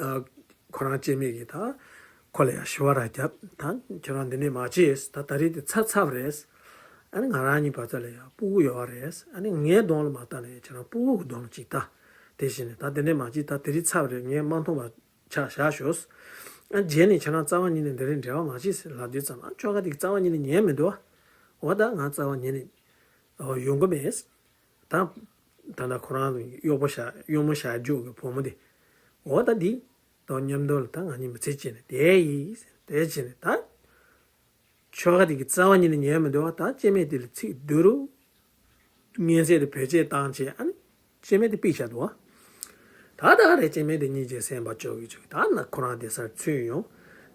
ཨ་ཁོ་རང་སྐྱེ་དམན་གྱིས་ད་ཁོ་ལ་ཡང་ཞུ་བ་ར་བརྒྱབ། ད་ཁྱོད་རང་འདི་ནས་མ་བྱེད། ད་ད་རེས་དེ་ཚར་ཚར་བ་རེད། ཨ་ནི་ང་རང་གཉིས་བར་དུ་ལ་ཡང་སྤུ་གུ་ཡོད་བ་རེད། ཨ་ནི་ངའི་གདོང་ལ་མ་ལྟ་ནས་ཁྱེད་རང་སྤུ་གུ་གི་གདོང་ལ་ཅིག་ལྟ། དེ་བཞིན་ད་དེ་འདྲས་མ་བྱེད། ད་དེ་རིང་ཚར་བ་རེད། ངས་མ་མཐོང་བ་ཆ་བཞག་ཞོག་ཨ་རྗེས་ནས་ཁྱེད་རང་རྩ་བ་ཉིད་ནས་འདི་རིང་འབྲེལ་བ་མ་བྱེད་ཟེར་ལབ་དུས་ཙམ་ཨ་ཁྱོ་ག་དེ་གི་རྩ་བ་ཉིད་ནས་ཉན་མི་འདུག་བ། འོ་ད་ང་རྩ་བ་ཉིད་ནས་ཡོང་གི་མེད། ད་ད་ལྟ་ཁོ་རང་གཡོག་པོ་བཞག་གཡོག་མོ་བཞག་འཇུག་གི་བུ་མོ་དེ། འོ་ད་འདི་དང་མཉམ་དུ་ལ་ད་ང་གཉིས་མི་ཚེ་སྐྱེལ་ནས་བསྡད་ཡིན་ཟེར་དེ་བྱས་ནས་ད། ཁྱོ་ག་དེ་གི་རྩ་བ་ཉིད་ནས་ཉན་མི་འདུག་བ། ད་སྐྱེ་དམན་དེ་ལ་ཚིག་བསྡུ་རུ། ངན་ཚད་དེ་བེད་སྤྱད་བཏང་བྱས་ཨ་ནི་སྐྱེ་དམན་དེ་ཕུད་བཞག་འདུག་བ། ད་ད་ག་རེ་སྐྱེ་དམན་དེ་གཉིས་ཀྱིས་སེམས་པ་སྐྱོ་གི་བྱུང་ད་ན་ཁོ་རང་བསྡད་སར་ཚུད་ཡོང་།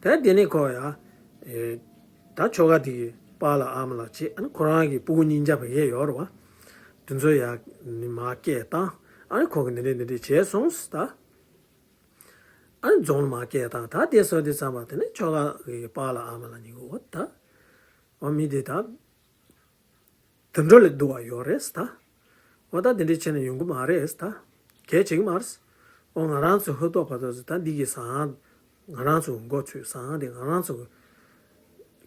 ད་དེ་ནས་ཁོ་ཡ། ཨེ། ད་ཁྱོ་ག་དེ་གི་པཱ་ལགས་ཨ་མ་ལགས་བྱས་ཨ་ནི་ཁོ་རང་གི་སྤུ་གུ་གཉིས་ཀྱ་བ་ཡས་ཡོད་རེད་བ། དེ་ཚོ་ཡ་ནི་མར་སྐད་བཏང་། ཨ་ནི་ཁོ་གི་འདི་འདྲས་འདི་འདྲས་བྱས་སོང་ཟེར་ད། ཨ་ནི་རྫོང་ལ་མར་སྐད་བཏང་ད་དེ་སོང་དུས་ཙམ་པ་དེ་ནས་ཁྱོ་ག་གི་པཱ་ལགས་ཨ་མ་ལགས་གཉིས་ཀྱིས་འོ་ད། འོ་མི་དེ་ད། དུད་འགྲོ་ལས་སྡུག་པ་ཡོད་རེད་ཟེར་ད། འོ་ད་དེ་འདྲས་བྱས་ནས་ཡོང་གི་མ་རེད་ཟེར་ད། གལ་ཆེ་གི་མ་རེད་ཟེར། འོ་ང་རང་ཚོ་ཧུར་ཐོག་བར་དུ་ཟེར་ད་འདི་གི་ཟངས། ང་རང་ཚོ་མགོ་ཚོས་ཟངས་དེ་ང་རང་ཚོ་གི་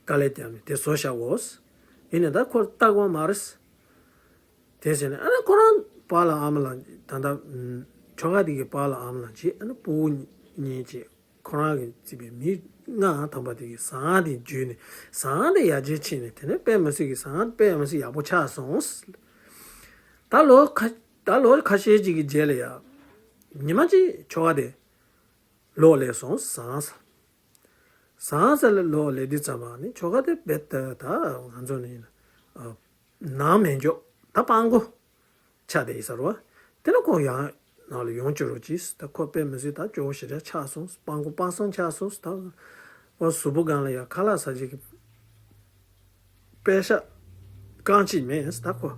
དཀའ་ལས་བརྒྱབ་ནས་དེ་བཟོ་བཞག་འོ་ཟེར། ཡིན་ནའི་ད་ཁོར་བལྟ་དགོས་མ་རེད་ཟེར། དེ་བྱས་ནས་ཨ་ནི་ཁོ་རང་པཱ་ལགས་ཨ་མ་ལགས་ད་ལྟ་ཁྱོ་ག་དེ་གི་པཱ་ལགས་ཨ་མ་ལགས་ཀྱིས་ཨ་ནི་སྤུ་གུ་གཉིས་ཀྱིས། ཁོ་རང་གིས་བརྩིས་པའི་མི་ལྔ་ཐམ་པ་དེ་གིས་ཟངས་དེ་འཇུས་ནས་ཟངས་དེ་ཡར་རྒྱས་ཕྱིན་ནས་དེ་ནས་དཔེ་མི་སྲིད་ཀྱི་ཟངས་དཔེ་མི་སྲིད་ཡག་པོ་ཆགས་སོང་། ད་ལོ་ཁ་ད་ལོ་ཁ་ཤས་ཅིག་གི་རྗེས་ལ་ཡ། ཉི་མ་གཅིག་ཁྱོ་ག་དེ་ལོག་སླེབས་སོང་ཟངས་ས། ཟངས་ས་ལ་ལོག་སླེབས་དུས་ཙམ་པ་ནི་ཁྱོ་ག་དེ་རྦད་དེ་ད་ང་ཚོ་ནི་ཡིན་ན། ནང་མེད་འཇོག་ད་སྤྲང་པོ་ཆགས་བསྡད་ཡིན་ཟེར་བ། དེ་ནས་ཁོ་ཡང་ནང་ལ་ཡོང་བཅུག་རོགས་གྱིས། ད་ཁོ་དཔེ་མི་སྲིད་ད་སྐྱོ་བོ་ཞེ་དྲག་ཆགས་སོང་། སྤྲང་པོ་སྤྲང་བཟང་ཆགས་སོང་། ད་ཁོ་གཟུགས་པོ་སྒང་ལ་ཡང་ཁ་ལག་ཟ་བྱེད་ཀྱི་པད་ཤག་རྐང་གཅིག་མེད། ད་ཁོ་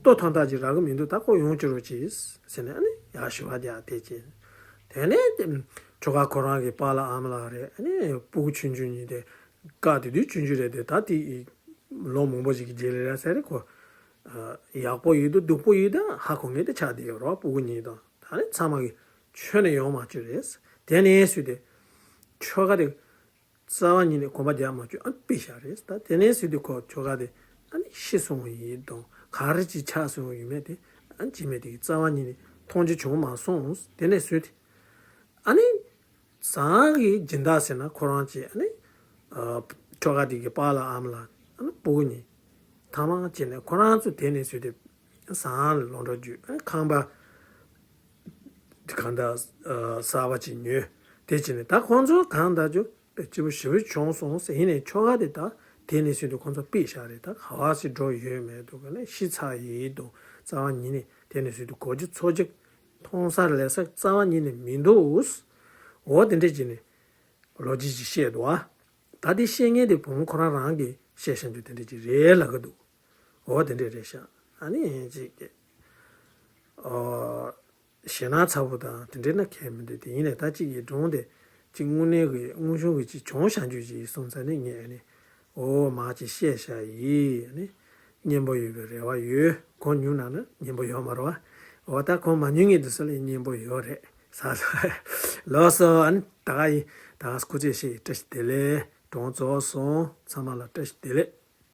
ལྟོ་ཐོན་ཐག་ཅིག་རག་གི་མི་འདུག་ད་ཁོ་ཡོང་བཅུག་རོགས་གྱིས་ཟེར་ནས་ཨ་ནི་ཡར་ཞུ་བ་རྒྱག་དེ་བྱས། དེ་ནས་ཁྱོ་ག་ཁོ་རང་གི་པཱ་ལགས་ཨ་མ་ལགས་རེད། ཨ་ནི་སྤུ་གུ་ཆུང་ཆུང་གཉིས་དེ་བཀག་དེ་དུས་ཆུང་ཆུང་རེད་དེ་ད་དེ། ལོ་མང་པོ་ཞིག་གི་རྗེས་ལ་ར་ཟེར་རེད་ཁོ། ཡག་པོ་ཡོད་དུ་སྡུག་པོ་ཡོད་ད་ཧ་གོ་ངེས་དེ་ཆགས་བསྡད་ཡོད་རོགས་སྤུ་གུ་གཉིས་དང་ད་ནི་ཚང་མ་གི་ཁྱོན་ནས་ཡོང་མ་བཅུག་རེད། དེ་ནས་སུས་དེ། ཁྱོ་ག་དེ། རྩ་བ་ཉིད་ནས་གོམ་པ་རྒྱག་མ་བཅུག་ཨ་ནི་ཕུད་བཞག་རེད། ད་དེ་ནས་ཟེར་དུས་ཁོ་ཁྱོ་ག་དེ་ཨ་ནི་ཤི་སོང་བ་ཡིན་དང་ག་རེ་ཅིག་ཆགས་སོང་བ་ཡིན་མེད་དེ་ཨ་ནི་ཅི་མེད་དེ་རྩ་བ་ཉིད་ནས་མཐོང་རྒྱུ་བྱུང་མ་སོང་། དེ་ནས་ཟེར་དུས་ཨ་ནི་བཟང་གི་སྦྱིན་བདག་ཟེར་ན་ཁོ་རང་ཅིག་ཨ་ནི་ཨ་ཁྱོ་ག་དེ་གི་པཱ་ལགས་ཨ་མ་ལགས་ཨ་ནི་སྤུ་གུ་གཉིས་ཐ་མག་བྱས་ནས་ཁོ་རང་ཚོ་དེ་ནས་ཟེར་དུས་བཟང་ལ་ལོག་འགྲོ་རྒྱུ་ཨ་ནི་ཁང་པ། གང་ལྟར་གསར་པ་ཅིག་ཉོས། དེ་བྱས་ནས་ད་ཁོང་ཚོ་གང་ལྟར་ཅུ་དཔེ་སྐྱིད་པོ་ཞེ་པོ་བྱུང་སོང་ཟེར། ཡིན་ནའི་ཁྱོ་ག་དེ་ད་དེ་ནས་ཟེར་དུས་ཁོང་ཚོ་ཕུད་བཞག་རེད། ད་ག་བ་ཞིག་འགྲོ་ཡོད་མེད་འདུག་ག་ནས་ཤི་ཚར་ཡིན་འདུག་རྩ་བ་ཉིད་ནས་དེ་ནས་ཟེར་དུས་གོ་རྒྱུ་ཚོར་རྒྱུ་མཐོང་ས་ལས་ས་རྩ་བ་ཉིད་ནས་མི་འདུག་འོ་དེ་འདྲས་བྱས་ནས་ལོ་རྒྱུས་ཅིག་བཤད་འདུག་ཨ། ད་དེ་བཤད་མཁན་དེ་བུ་མོ་ཁོ་རང་རང་གིས་བཤད་བཤད་རྒྱུ་དེ་འདྲས་ཅིག་རེད་ལབ་གི་འདུག་འོ་དེ་འདྲས་རེད་ཤག་ཨ་ནི་ཅིག་གི་ཨོ། ཞེད་སྣང་ཚ་པོ་དང་དེ་འདྲས་ན་ཁྱད་མི་འདུག་དེ་ཡིན་ནའི་ད་གཅིག་གི་སྒྲུང་དེ་གཅིག་དངོས་གནས་ཀྱི་དངོས་བྱུང་གི་གཅིག་བྱུང་བཞག་རྒྱུ་ཅིག་སོང་ཙང་ནི་ངས་ཨ་ནི་ཨོ་མ་ཅིག་བཤད་བཞག་ཡིན། ཨ་ནི་སྙན་པོ་ཡོད་པའི་རེ་བ་ཡོད། གོ་མྱོང་ན་ནི་སྙན་པོ་ཡོད་མ་རེད་བ། འོ་ད་གོ་མ་མྱོང་མཁན་དེ་ཚོ་ལ་སྙན་པོ་ཡོད་རེད་ས། ལགས་སོ། ཨ་ནི་ད་ག་ཡིན། ད་ག་སྐུ་ཚེ་ཞིག་བཀྲ་ཤིས་བདེ་ལེགས། སྒྲུང་རྫོགས་སོང་། ཚང་མ་ལ་བཀྲ་ཤིས་བདེ་ལེགས།